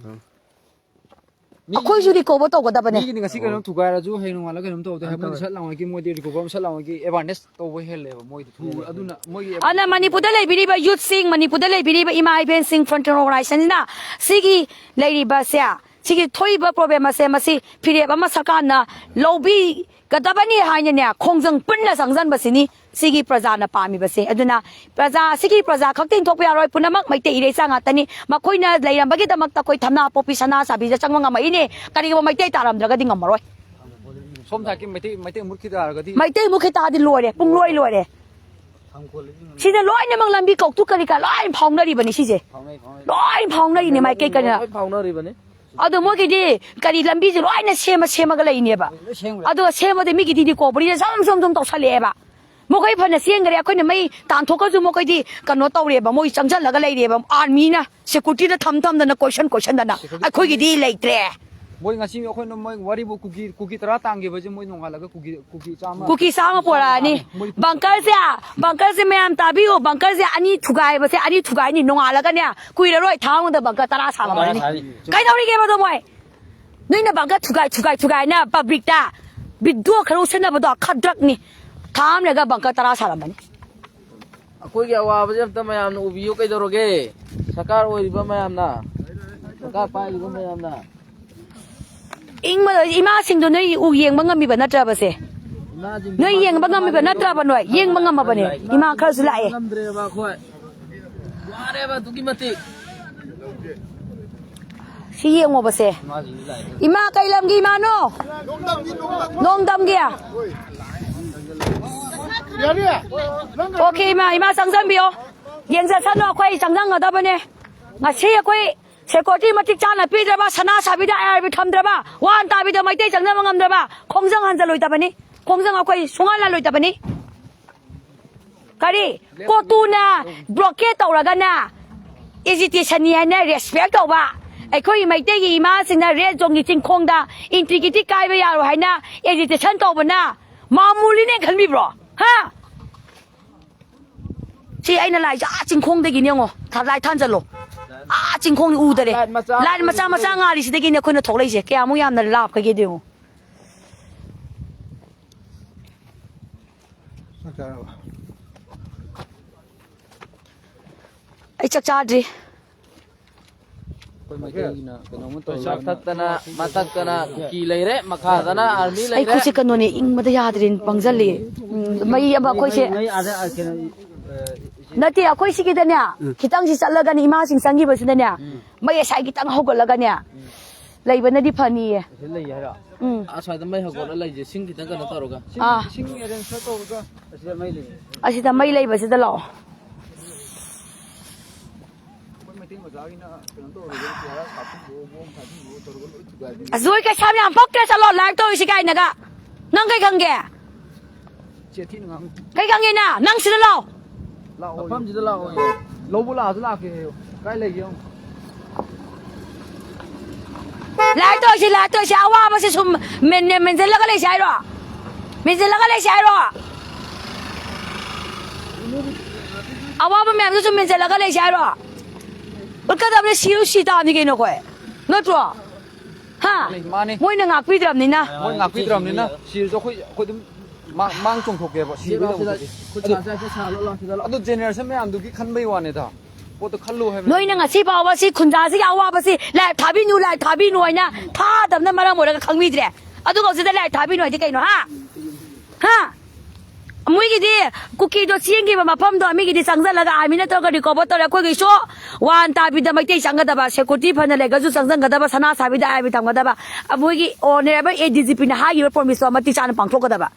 ꯃꯤ ꯑꯩꯈꯣꯏꯁꯨ recover ꯇꯧꯒꯗꯕꯅꯦ꯫ ꯃꯤꯒꯤꯗꯤ ꯉꯁꯤ ꯀꯩꯅꯣꯝ ꯊꯨꯒꯥꯏꯔꯁꯨ ꯍꯌꯦꯡ ꯅꯣꯡꯉꯥꯜꯂꯒ ꯀꯩꯅꯣꯝ ꯇꯧꯗꯦ ꯍꯥꯏ, ꯃꯣꯏꯗꯤ ꯁꯠ ꯂꯥꯎꯅ ꯃꯣꯏꯗꯤ recover ꯁꯠ ꯂꯥꯎꯅ awareness ꯇꯧꯕ ꯍꯦꯜꯂꯦꯕ ꯃꯣꯏꯗꯤ ꯊꯨ-, ꯑꯗꯨꯅ ꯃꯣꯏꯒꯤ ꯑꯗꯨꯅ ꯃꯅꯤꯄꯨꯔꯗ ꯂꯩꯕꯤꯔꯤꯕ youth ꯁꯤꯡ, ꯃꯅꯤꯄꯨꯔꯗ ꯂꯩꯕꯤꯔꯤꯕ ꯏꯃꯥ ꯏꯕꯦꯟꯁꯤꯡ, frontier organization ꯁꯤꯅ ꯁꯤꯒꯤ ꯂꯩꯔꯤꯕꯁꯦ, ꯁꯤꯒꯤ ꯊꯣꯛꯏꯕ problem ꯑꯁꯦ ꯃꯁꯤ ꯐꯤꯔꯦꯞ ꯑꯃ ꯁꯔꯀꯥꯔꯅ ꯂꯧꯕꯤꯒꯗꯕꯅꯤ ꯍꯥꯏꯅꯅꯦ, ꯈꯣꯡꯖꯪ ꯄꯨꯟꯅ ꯆꯪꯁꯤꯟꯕꯁꯤꯅꯤ ꯁꯤꯒꯤ ꯄ꯭ꯔꯖꯥꯅ ꯄꯥꯝꯃꯤꯕꯁꯦ꯫ ꯑꯗꯨꯅ ꯄ꯭ꯔꯖꯥ, ꯁꯤꯒꯤ ꯄ꯭ꯔꯖꯥ ꯈꯛꯇ ꯏꯟꯊꯣꯛꯄ ꯌꯥꯔꯣꯏ, ꯄꯨꯝꯅꯃꯛ ꯃꯩꯇꯩ ꯏꯔꯩꯆꯥ ꯉꯥꯛꯇꯅꯤ꯫ ꯃꯈꯣꯏꯅ ꯂꯩꯔꯝꯕꯒꯤꯗꯃꯛꯇ ꯑꯩꯈꯣꯏ ꯊꯝꯅꯥ ꯄꯣꯛꯄꯤ ꯁꯅꯥ ꯆꯥꯕꯤꯗ ꯆꯪꯕ ꯉꯝꯃꯛꯏꯅꯦ꯫ ꯀꯔꯤꯒꯨꯝꯕ ꯃꯩꯇꯩ ꯇꯥꯔꯝꯗ꯭ꯔꯒꯗꯤ ꯉꯝꯃꯔꯣꯏ꯫ ꯁꯣꯝ ꯁꯥꯏꯠꯀꯤ ꯃꯩꯇꯩ, ꯃꯩꯇꯩ ꯃꯨꯠꯈꯤ ꯇꯥꯔꯒꯗꯤ? ꯃꯩꯇꯩ ꯃꯨꯠꯈꯤ ꯇꯥꯔꯗꯤ ꯂꯣꯏꯔꯦ, ꯄꯨꯡ ꯂꯣꯏ ꯂꯣꯏꯔꯦ꯫ ꯁꯤꯗ ꯂꯣꯏꯅꯃꯛ ꯂꯝꯕꯤ ꯀꯧꯇꯨ ꯀꯔꯤ ꯀꯔꯥ ꯂꯣꯏ ꯐꯥꯎꯅꯔꯤꯕꯅꯤ ꯁꯤꯁꯦ꯫ ꯐꯥꯎꯅꯩ, ꯐꯥꯎꯅꯩ꯫ ꯂꯣꯏ ꯐꯥꯎꯅꯔꯤꯅꯦ ꯃꯥꯏꯀꯩ ꯀꯩꯅ꯫ ꯂꯣꯏ ꯐꯥꯎꯅꯔꯤꯕꯅꯤ꯫ ꯑꯗꯣ ꯃꯣꯏꯒꯤꯗꯤ ꯀꯔꯤ ꯂꯝꯕꯤꯁꯦ ꯂꯣꯏꯅ ꯁꯦꯝꯃ ꯁꯦꯝꯃꯒ ꯂꯩꯅꯦꯕ꯫ ꯂꯣꯏ ꯁꯦꯝꯈ꯭ꯔꯦ꯫ ꯑꯗꯣ ꯁꯦꯝꯃꯗꯤ ꯃꯤꯒꯤꯗꯤ recovery ꯁꯦ ꯁꯨꯝ ꯁꯨꯝ ꯁꯨꯝ ꯇꯧꯁꯜꯂꯛꯑꯦꯕ꯫ ꯃꯈꯣꯏ ꯐꯅ ꯆꯦꯟꯈ꯭ꯔꯦ, ꯑꯩꯈꯣꯏꯅ ꯃꯩ ꯇꯥꯟꯊꯣꯛꯈ꯭ꯔꯁꯨ ꯃꯈꯣꯏꯗꯤ ꯀꯩꯅꯣ ꯇꯧꯔꯦꯕ, ꯃꯣꯏ ꯆꯪꯁꯜꯂꯒ ꯂꯩꯔꯦꯕ꯫ Army ꯅ security ꯗ ꯊꯝ ꯊꯝꯗꯅ, ꯀꯣꯏꯁꯟ ꯀꯣꯏꯁꯟꯗꯅ꯫ Security ꯑꯩꯈꯣꯏꯒꯤꯗꯤ ꯂꯩꯇ꯭ꯔꯦ꯫ ꯃꯣꯏ ꯉꯁꯤ ꯑꯩꯈꯣꯏꯅ ꯃꯣꯏ ꯋꯥꯔꯤꯕꯨ ꯀꯨꯀꯤ, ꯀꯨꯀꯤ ꯇꯔꯥ ꯇꯥꯟꯈꯤꯕꯁꯦ ꯃꯣꯏ ꯅꯣꯡꯉꯥꯜꯂꯒ ꯀꯨꯀꯤ, ꯀꯨꯀꯤ ꯆꯥꯝꯃ ꯀꯨꯀꯤ ꯆꯥꯝꯃ ꯄꯣꯔꯛꯑꯅꯤ꯫ ꯃꯣꯏ ꯕꯪꯀꯔꯁꯦ, ꯕꯪꯀꯔꯁꯦ ꯃꯌꯥꯝ ꯇꯥꯕꯤꯌꯨ, ꯕꯪꯀꯔꯁꯦ ꯑꯅꯤ ꯊꯨꯒꯥꯏꯕꯁꯦ, ꯑꯅꯤ ꯊꯨꯒꯥꯏꯅꯤ, ꯅꯣꯡꯉꯥꯜꯂꯒꯅꯦ, ꯀꯨꯏꯔꯔꯣꯏ ꯊꯥ ꯑꯃꯗ ꯕꯪꯀꯔ ꯇꯔꯥ ꯁꯥꯕ ꯇꯔꯥ ꯍꯧꯔꯅꯤ꯫ ꯁꯥꯅꯤ꯫ ꯀꯩꯗꯧꯔꯤꯒꯦꯕ ꯑꯗꯣ ꯃꯣꯏ? ꯅꯣꯏꯅ ꯕꯪꯀꯔ ꯊꯨꯒꯥꯏ, ꯊꯨꯒꯥꯏ, ꯊꯨꯒꯥꯏꯅ public ꯇ video ꯈꯔ ꯎꯠꯁꯟꯅꯕꯗꯣ ꯈꯗ꯭ꯔꯛꯅꯤ꯫ ꯊꯥ ꯑꯃ ꯂꯩꯔꯒ ꯕꯪꯀꯔ ꯇꯔꯥ ꯁꯥꯔꯝꯃꯅꯤ꯫ ꯑꯩꯈꯣꯏꯒꯤ ꯑꯋꯥꯕꯁꯦ ꯑꯝꯇ ꯃꯌꯥꯝꯅ ꯎꯕꯤꯌꯨ ꯀꯩꯗꯧꯔꯒꯦ? ꯁꯔꯀꯥꯔ ꯑꯣꯏꯔꯤꯕ ꯃꯌꯥꯝꯅ, ꯁꯔꯀꯥꯔ ꯄꯥꯏꯔꯤꯕ ꯃꯌꯥꯝꯅ꯫ ꯏꯪꯕ ꯏꯃꯥꯁꯤꯡꯗꯣ ꯅꯣꯏ ꯎ ꯌꯦꯡꯕ ꯉꯝꯃꯤꯕ ꯅꯠꯇ꯭ꯔꯕꯁꯦ? ꯏꯃꯥꯁꯤꯡꯗꯣ ꯅꯣꯏ ꯌꯦꯡꯕ ꯉꯝꯃꯤꯕ ꯅꯠꯇ꯭ꯔꯕ ꯅꯣꯏ? ꯌꯦꯡꯕ ꯉꯝꯃꯕꯅꯦ꯫ ꯏꯃꯥ ꯈꯔꯁꯨ ꯂꯥꯛꯑꯦ꯫ ꯉꯝꯗ꯭ꯔꯦꯕ ꯑꯩꯈꯣꯏ꯫ ꯋꯥꯔꯦꯕ ꯑꯗꯨꯛꯀꯤ ꯃꯇꯤꯛ꯫ ꯁꯤ ꯌꯦꯡꯉꯣꯕꯁꯦ꯫ ꯏꯃꯥ ꯀꯩ ꯂꯝꯒꯤ ꯏꯃꯥꯅꯣ? ꯅꯣꯡꯗꯝꯒꯤ꯫ Okay ꯏꯃꯥ, ꯏꯃꯥ ꯆꯪꯁꯟꯕꯤꯌꯣ꯫ ꯌꯦꯡꯖꯁꯅꯨ, ꯑꯩꯈꯣꯏ ꯆꯪꯁꯟꯒꯗꯕꯅꯦ꯫ ꯉꯁꯤ ꯑꯩꯈꯣꯏ security ꯃꯇꯤꯛ ꯆꯥꯅ ꯄꯤꯗ꯭ꯔꯕ, ꯁꯅꯥ ꯁꯥꯕꯤꯗ ꯑꯥꯏ ꯑꯥꯔ ꯕꯤ ꯊꯝꯗ꯭ꯔꯕ, ꯋꯥꯟ ꯇꯥꯕꯤꯗ ꯃꯩꯇꯩ ꯆꯪꯖꯕ ꯉꯝꯗ꯭ꯔꯕ, ꯈꯣꯡꯖꯪ ꯍꯟꯖꯜꯂꯣꯏꯗꯕꯅꯤ꯫ ꯈꯣꯡꯖꯪ ꯑꯩꯈꯣꯏ ꯁꯨꯡꯍꯜ ꯍꯜꯂꯣꯏꯗꯕꯅꯤ꯫ ꯀꯔꯤ? ꯀꯣꯇꯨꯅ ꯕ꯭ꯂꯣꯀꯦꯠ ꯇꯧꯔꯒꯅ ꯑꯦꯖꯤꯇꯦꯁꯟꯅꯤ ꯍꯥꯏꯅ ꯔꯦꯁꯄꯦꯛ ꯇꯧꯕ꯫ ꯑꯩꯈꯣꯏ ꯃꯩꯇꯩꯒꯤ ꯏꯃꯥꯁꯤꯡꯅ ꯔꯦꯠ ꯖꯣꯟꯒꯤ ꯆꯤꯡꯈꯣꯡꯗ ꯏꯟꯇꯤꯒ꯭ꯔꯤꯇꯤ ꯀꯥꯏꯕ ꯌꯥꯔꯣꯏ ꯍꯥꯏꯅ ꯑꯦꯖꯤꯇꯦꯁꯟ ꯇꯧꯕꯅ ꯃꯥꯃꯨꯂꯤꯅꯦ ꯈꯟꯕꯤꯕ꯭ꯔꯣ? ꯍꯥ? ꯁꯤ ꯑꯩꯅ ꯂꯥꯛꯏꯁꯦ ꯑꯥ ꯆꯤꯡꯈꯣꯡꯗꯒꯤꯅꯦ ꯌꯦꯡꯉꯣ꯫ ꯊ-, ꯂꯥꯏꯠ ꯊꯥꯟꯖꯜꯂꯣ꯫ ꯑꯥ ꯆꯤꯡꯈꯣꯡ ꯎꯗꯔꯦ꯫ ꯂꯥꯏꯠ ꯃꯆꯥ ꯂꯥꯏꯠ ꯃꯆꯥ ꯃꯆꯥ ꯉꯥꯜꯂꯤꯁꯤꯗꯒꯤꯅꯦ ꯑꯩꯈꯣꯏꯅ ꯊꯣꯛꯂꯛꯏꯁꯦ꯫ ꯀꯌꯥꯃꯨꯛ ꯌꯥꯝꯅ ꯂꯥꯞꯀꯒꯦꯗꯣ ꯌꯦꯡꯉꯣ꯫ ꯆꯥꯛ ꯆꯥꯔꯕ? ꯑꯩ ꯆꯥꯛ ꯆꯥꯗ꯭ꯔꯤ꯫ ꯑꯩꯈꯣꯏ ꯃꯩꯇꯩꯒꯤꯅ ꯀꯩꯅꯣꯝꯃ ꯇꯧꯔꯒ ꯃꯊꯛꯇꯅ, ꯃꯊꯛꯇꯅ ꯀꯨꯀꯤ ꯂꯩꯔꯦ, ꯃꯈꯥꯗꯅ ꯑꯥꯔꯃꯤ ꯑꯩ ꯂꯩꯔꯦ꯫ ꯈꯨꯠꯁꯦ ꯀꯩꯅꯣꯅꯦ, ꯏꯪꯕꯗ ꯌꯥꯗ꯭ꯔꯦ, ꯄꯪꯖꯜꯂꯦ꯫ ꯎꯝ, ꯃꯩ ꯑꯃ ꯑꯩꯈꯣꯏꯁꯦ ꯃꯩ, ꯃꯩ ꯑꯥꯗ, ꯑꯥ, ꯀꯩꯅꯣ, ꯑꯥ, ꯅꯠꯇꯦ, ꯑꯩꯈꯣꯏ ꯁꯤꯒꯤꯗꯅꯦ, ꯎꯝ꯫ ꯈꯤꯇꯪꯁꯤ ꯆꯠꯂꯒꯅꯦ, ꯏꯃꯥꯁꯤꯡ ꯆꯪꯈꯤꯕꯁꯤꯗꯅꯦ, ꯎꯝ꯫ ꯃꯩ ꯑꯁꯥꯏ ꯈꯤꯇꯪ ꯍꯧꯒꯠꯂꯒꯅꯦ, ꯎꯝ꯫ ꯂꯩꯕꯅꯗꯤ ꯐꯅꯤꯌꯦ꯫ ꯁꯤꯗ ꯂꯩ ꯍꯥꯏꯔꯣ? ꯎꯝ꯫ ꯑꯁ꯭ꯋꯥꯏꯗ ꯃꯩ ꯍꯧꯒꯠꯂ ꯂꯩꯁꯦ, ꯁꯤꯡ ꯈꯤꯇꯪ ꯀꯩꯅꯣ ꯇꯧꯔꯒ꯫ ꯁꯤꯡ, ꯑꯥ꯫ ꯁꯤꯡ ꯑꯦꯔꯦꯟꯖ ꯈꯔ ꯇꯧꯔꯒ꯫ ꯑꯁꯤꯗ ꯃꯩ ꯂꯩ꯫ ꯑꯁꯤꯗ ꯃꯩ ꯂꯩꯕꯁꯤꯗ ꯂꯥꯛꯑꯣ꯫ ꯑꯩꯈꯣꯏ ꯃꯩꯇꯩ ꯃꯆꯥꯒꯤꯅ ꯀꯩꯅꯣ ꯇꯧꯔꯒ ꯇꯤꯌꯥꯔ ꯀꯥꯞꯁꯤꯟꯕꯑꯣ, ꯕꯣꯝ ꯊꯥꯖꯤꯟꯕꯑꯣ ꯇꯧꯔꯒ ꯂꯣꯏ ꯊꯨꯒꯥꯏꯕꯤꯅꯤ꯫ ꯑꯁ, ꯅꯣꯏ ꯀꯩꯁꯥꯝ ꯌꯥꯝ ꯄꯛꯇ꯭ꯔꯦ, ꯆꯠꯂꯣ, ꯂꯥꯏꯔꯤꯛ ꯇꯧꯔꯤꯁꯤ ꯀꯥꯏꯅꯒ꯫ ꯅꯪ ꯀꯩ ꯈꯪꯒꯦ? ꯆꯦꯊꯤꯅ ꯉꯥꯡꯉꯤ꯫ ꯀꯩ ꯈꯪꯉꯦ ꯅꯪ? ꯅꯪ ꯁꯤꯗ ꯂꯥꯛꯑꯣ꯫ ꯂꯥꯛꯑꯣ꯫ ꯃꯐꯝꯁꯤꯗ ꯂꯥꯛꯑꯣ꯫ ꯂꯧꯕ ꯂꯥꯛꯑꯁꯨ ꯂꯥꯛꯀꯦ ꯍꯥꯏꯌꯣ꯫ ꯀꯥꯏ ꯂꯩꯒꯦ ꯌꯦꯡꯉꯣ꯫ ꯂꯥꯏꯔꯤꯛ ꯇꯧꯔꯤꯁꯤ, ꯂꯥꯏꯔꯤꯛ ꯇꯧꯔꯤꯁꯤ, ꯑꯋꯥꯕꯁꯤ ꯁꯨꯝ ꯃꯦꯟ-, ꯃꯦꯟꯁꯤꯜꯂꯒ ꯂꯩꯁꯤ ꯍꯥꯏꯔꯣ? ꯃꯦꯟꯁꯤꯜꯂꯒ ꯂꯩꯁꯤ ꯍꯥꯏꯔꯣ? ꯑꯋꯥꯕ ꯃꯌꯥꯝꯗꯨ ꯁꯨꯝ ꯃꯦꯟꯁꯤꯜꯂꯒ ꯂꯩꯁꯤ ꯍꯥꯏꯔꯣ? ꯎꯠꯀꯗꯕꯅꯤ, ꯁꯤꯔꯨ ꯁꯤ ꯇꯥꯕꯅꯤ ꯀꯩꯅꯣ ꯑꯩꯈꯣꯏ꯫ ꯅꯠꯇ꯭ꯔꯣ? ꯍꯥ? ꯃꯥꯅꯤ, ꯃꯥꯅꯤ꯫ ꯃꯣꯏꯅ ꯉꯥꯛꯄꯤꯗ꯭ꯔꯕꯅꯤꯅ꯫ ꯃꯣꯏ ꯉꯥꯛꯄꯤꯗ꯭ꯔꯕꯅꯤꯅ ꯁꯤꯔꯁꯨ ꯑꯩꯈꯣꯏ, ꯑꯩꯈꯣꯏ ꯑꯗꯨꯝ ꯃꯥꯡ, ꯃꯥꯡ ꯆꯣꯡꯊꯣꯛꯀꯦꯕ꯫ ꯁꯤꯕꯒꯤ ꯂꯧꯕꯗꯤ꯫ ꯈꯨꯠ ꯁꯥ, ꯁꯥ, ꯁꯥ, ꯂꯣ, ꯂꯣ, ꯁꯤꯗ ꯂꯣ꯫ ꯑꯗꯣ ꯖꯦꯅꯦꯔꯦꯁꯟ ꯃꯌꯥꯝꯗꯨꯒꯤ ꯈꯟꯕꯩ ꯋꯥꯅꯤꯗ꯫ ꯄꯣꯠꯇꯣ ꯈꯜꯂꯨ ꯍꯥꯏꯕꯅꯤ꯫ ꯅꯣꯏꯅ ꯉꯁꯤ ꯐꯥꯎꯕ ꯁꯤ ꯈꯨꯟꯖꯥꯁꯤꯒꯤ ꯑꯋꯥꯕꯁꯤ ꯂꯥꯏꯔꯤꯛ ꯊꯥꯕꯤꯅꯨ, ꯂꯥꯏꯔꯤꯛ ꯊꯥꯕꯤꯅꯨ ꯍꯥꯏꯅ ꯊꯥꯗꯕꯅ ꯃꯔꯝ ꯑꯣꯏꯔꯒ ꯈꯪꯕꯤꯗ꯭ꯔꯦ꯫ ꯑꯗꯨꯒ ꯍꯧꯖꯤꯛꯇ ꯂꯥꯏꯔꯤꯛ ꯊꯥꯕꯤꯅꯨ ꯍꯥꯏꯗꯤ ꯀꯩꯅꯣ, ꯍꯥ? ꯍꯥ? ꯃꯣꯏꯒꯤꯗꯤ ꯀꯨꯀꯤꯗꯣ ꯆꯦꯟꯈꯤꯕ ꯃꯐꯝꯗꯣ ꯃꯤꯒꯤꯗꯤ ꯆꯪꯁꯤꯜꯂꯒ ꯑꯥꯔꯃꯤꯅ ꯇꯧꯔꯒ ꯔꯤꯀꯣꯚꯔ ꯇꯧꯔꯦ꯫ ꯑꯩꯈꯣꯏꯒꯤꯁꯨ ꯋꯥꯟ ꯇꯥꯕꯤꯗ ꯃꯩꯇꯩ ꯆꯪꯒꯗꯕ, ꯁꯦꯀꯨꯔꯤꯇꯤ ꯐꯅ ꯂꯩꯔꯒꯁꯨ ꯆꯪꯁꯤꯟꯒꯗꯕ, ꯁꯅꯥ ꯁꯥꯕꯤꯗ ꯑꯥꯔꯃꯤ ꯊꯝꯒꯗꯕ꯫ ꯃꯣꯏꯒꯤ ꯑꯣꯅꯔꯦꯕꯜ ꯑꯦ ꯗꯤ ꯖꯤ ꯄꯤꯅ ꯍꯥꯏꯈꯤꯕ ꯄ꯭ꯔꯣꯃꯤꯁꯇꯣ ꯃꯇꯤꯛ ꯆꯥꯅ ꯄꯥꯡꯊꯣꯛꯀꯗꯕ꯫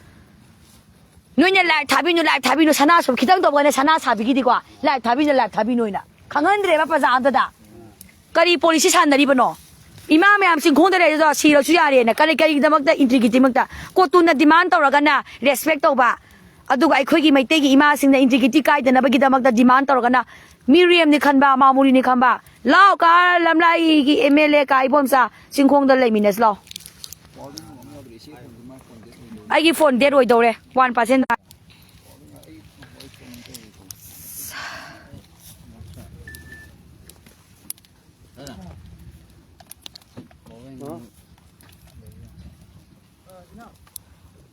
ꯅꯣꯏꯅ ꯂꯥꯏꯔꯤꯛ ꯊꯥꯕꯤꯅꯨ, ꯂꯥꯏꯔꯤꯛ ꯊꯥꯕꯤꯅꯨ, ꯁꯅꯥ ꯁꯨꯝ ꯈꯤꯇꯪ ꯇꯧꯕꯒꯅꯦ, ꯁꯅꯥ ꯁꯥꯕꯤꯒꯤꯗꯤꯀꯣ, ꯂꯥꯏꯔꯤꯛ ꯊꯥꯕꯤꯅꯨ, ꯂꯥꯏꯔꯤꯛ ꯊꯥꯕꯤꯅꯨ ꯍꯥꯏꯅ ꯈꯪꯍꯟꯗ꯭ꯔꯦꯕ ꯄ꯭ꯔꯖꯥ ꯑꯝꯇꯗ꯫ ꯀꯔꯤ ꯄꯣꯂꯤꯁꯤ ꯁꯥꯟꯅꯔꯤꯕꯅꯣ? ꯏꯃꯥ ꯃꯌꯥꯝ ꯆꯤꯡꯈꯣꯡꯗ ꯂꯩꯔꯤꯗꯣ ꯁꯤꯔꯁꯨ ꯌꯥꯔꯦꯅ ꯀꯔꯤ ꯀꯔꯤꯒꯤꯗꯃꯛꯇ ꯏꯟꯇ꯭ꯔꯤꯒꯤꯗꯃꯛꯇ ꯀꯣꯇꯨꯅ ꯗꯤꯃꯥꯟ ꯇꯧꯔꯒꯅ ꯔꯦꯁꯄꯦꯛ ꯇꯧꯕ, ꯑꯗꯨꯒ ꯑꯩꯈꯣꯏꯒꯤ ꯃꯩꯇꯩꯒꯤ ꯏꯃꯥꯁꯤꯡꯅ ꯏꯟꯇ꯭ꯔꯤꯒꯤꯇꯤ ꯀꯥꯏꯗꯅꯕꯒꯤꯗꯃꯛꯇ ꯗꯤꯃꯥꯟ ꯇꯧꯔꯒꯅ ꯃꯤꯔꯦꯝꯅꯤ ꯈꯟꯕ, ꯃꯥꯃꯨꯔꯤꯅꯤ ꯈꯟꯕ꯫ ꯂꯥꯎ ꯀꯥ ꯂꯝꯂꯥꯏꯒꯤ ꯑꯦꯝ ꯑꯦꯜ ꯑꯦ ꯀꯥ ꯏꯕꯣꯝꯆꯥ ꯆꯤꯡꯈꯣꯡꯗ ꯂꯩꯃꯤꯟꯅꯁꯤ ꯂꯥꯎ꯫ ꯑꯩꯒꯤ ꯐꯣꯟ ꯗꯦꯠ ꯑꯣꯏꯗꯧꯔꯦ ꯋꯥꯟ ꯄꯥꯔꯁꯦꯟ꯫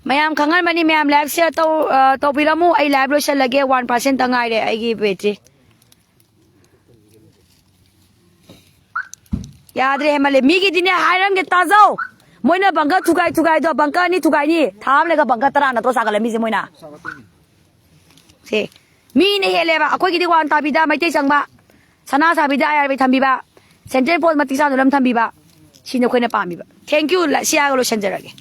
ꯃꯌꯥꯝ ꯈꯪꯍꯟꯕꯅꯤ, ꯃꯌꯥꯝ ꯂꯥꯏꯚ ꯁꯤꯌꯔ ꯇꯧ ꯑ, ꯇꯧꯕꯤꯔꯝꯃꯨ꯫ ꯑꯩ ꯂꯥꯏꯚ ꯂꯣꯏꯁꯤꯜꯂꯒꯦ, ꯋꯥꯟ ꯄꯥꯔꯁꯦꯟꯇ ꯉꯥꯏꯔꯦ ꯑꯩꯒꯤ ꯕꯦꯇ꯭ꯔꯤ꯫ ꯌꯥꯗ꯭ꯔꯦ, ꯍꯦꯃꯜꯂꯦ꯫ ꯃꯤꯒꯤꯗꯤꯅꯦ ꯍꯥꯏꯔꯝꯒꯦ, ꯇꯥꯖꯧ꯫ ꯃꯣꯏꯅ ꯕꯪꯀ ꯊꯨꯒꯥꯏ ꯊꯨꯒꯥꯏꯗꯣ, ꯕꯪꯀ ꯑꯅꯤ ꯊꯨꯒꯥꯏꯅꯤ, ꯊꯥ ꯑꯃ ꯂꯩꯒ ꯕꯪꯀ ꯇꯔꯥ ꯅꯠꯇ꯭ꯔꯣ ꯁꯥꯒꯠꯂꯝꯃꯤꯁꯦ ꯃꯣꯏꯅ? ꯁꯦ, ꯃꯤꯅ ꯍꯦꯜꯂꯦꯕ꯫ ꯑꯩꯈꯣꯏꯒꯤꯗꯤ ꯋꯥꯟ ꯇꯥꯕꯤꯗ ꯃꯩꯇꯩ ꯆꯪꯕ, ꯁꯅꯥ ꯁꯥꯕꯤꯗ ꯑꯥꯏ ꯑꯥꯔ ꯕꯤ ꯊꯝꯕꯤꯕ, ꯁꯦꯟꯇ꯭ꯔꯦꯜ ꯄꯣꯁ ꯃꯇꯤꯛ ꯆꯥꯅ ꯑꯗꯨꯝ ꯊꯝꯕꯤꯕ, ꯁꯤꯅꯤ ꯑꯩꯈꯣꯏꯅ ꯄꯥꯝꯃꯤꯕ꯫ Thank you꯫ ꯁꯤ ꯍꯥꯏꯔꯒ ꯂꯣꯏꯁꯤꯟꯖꯔꯒꯦ꯫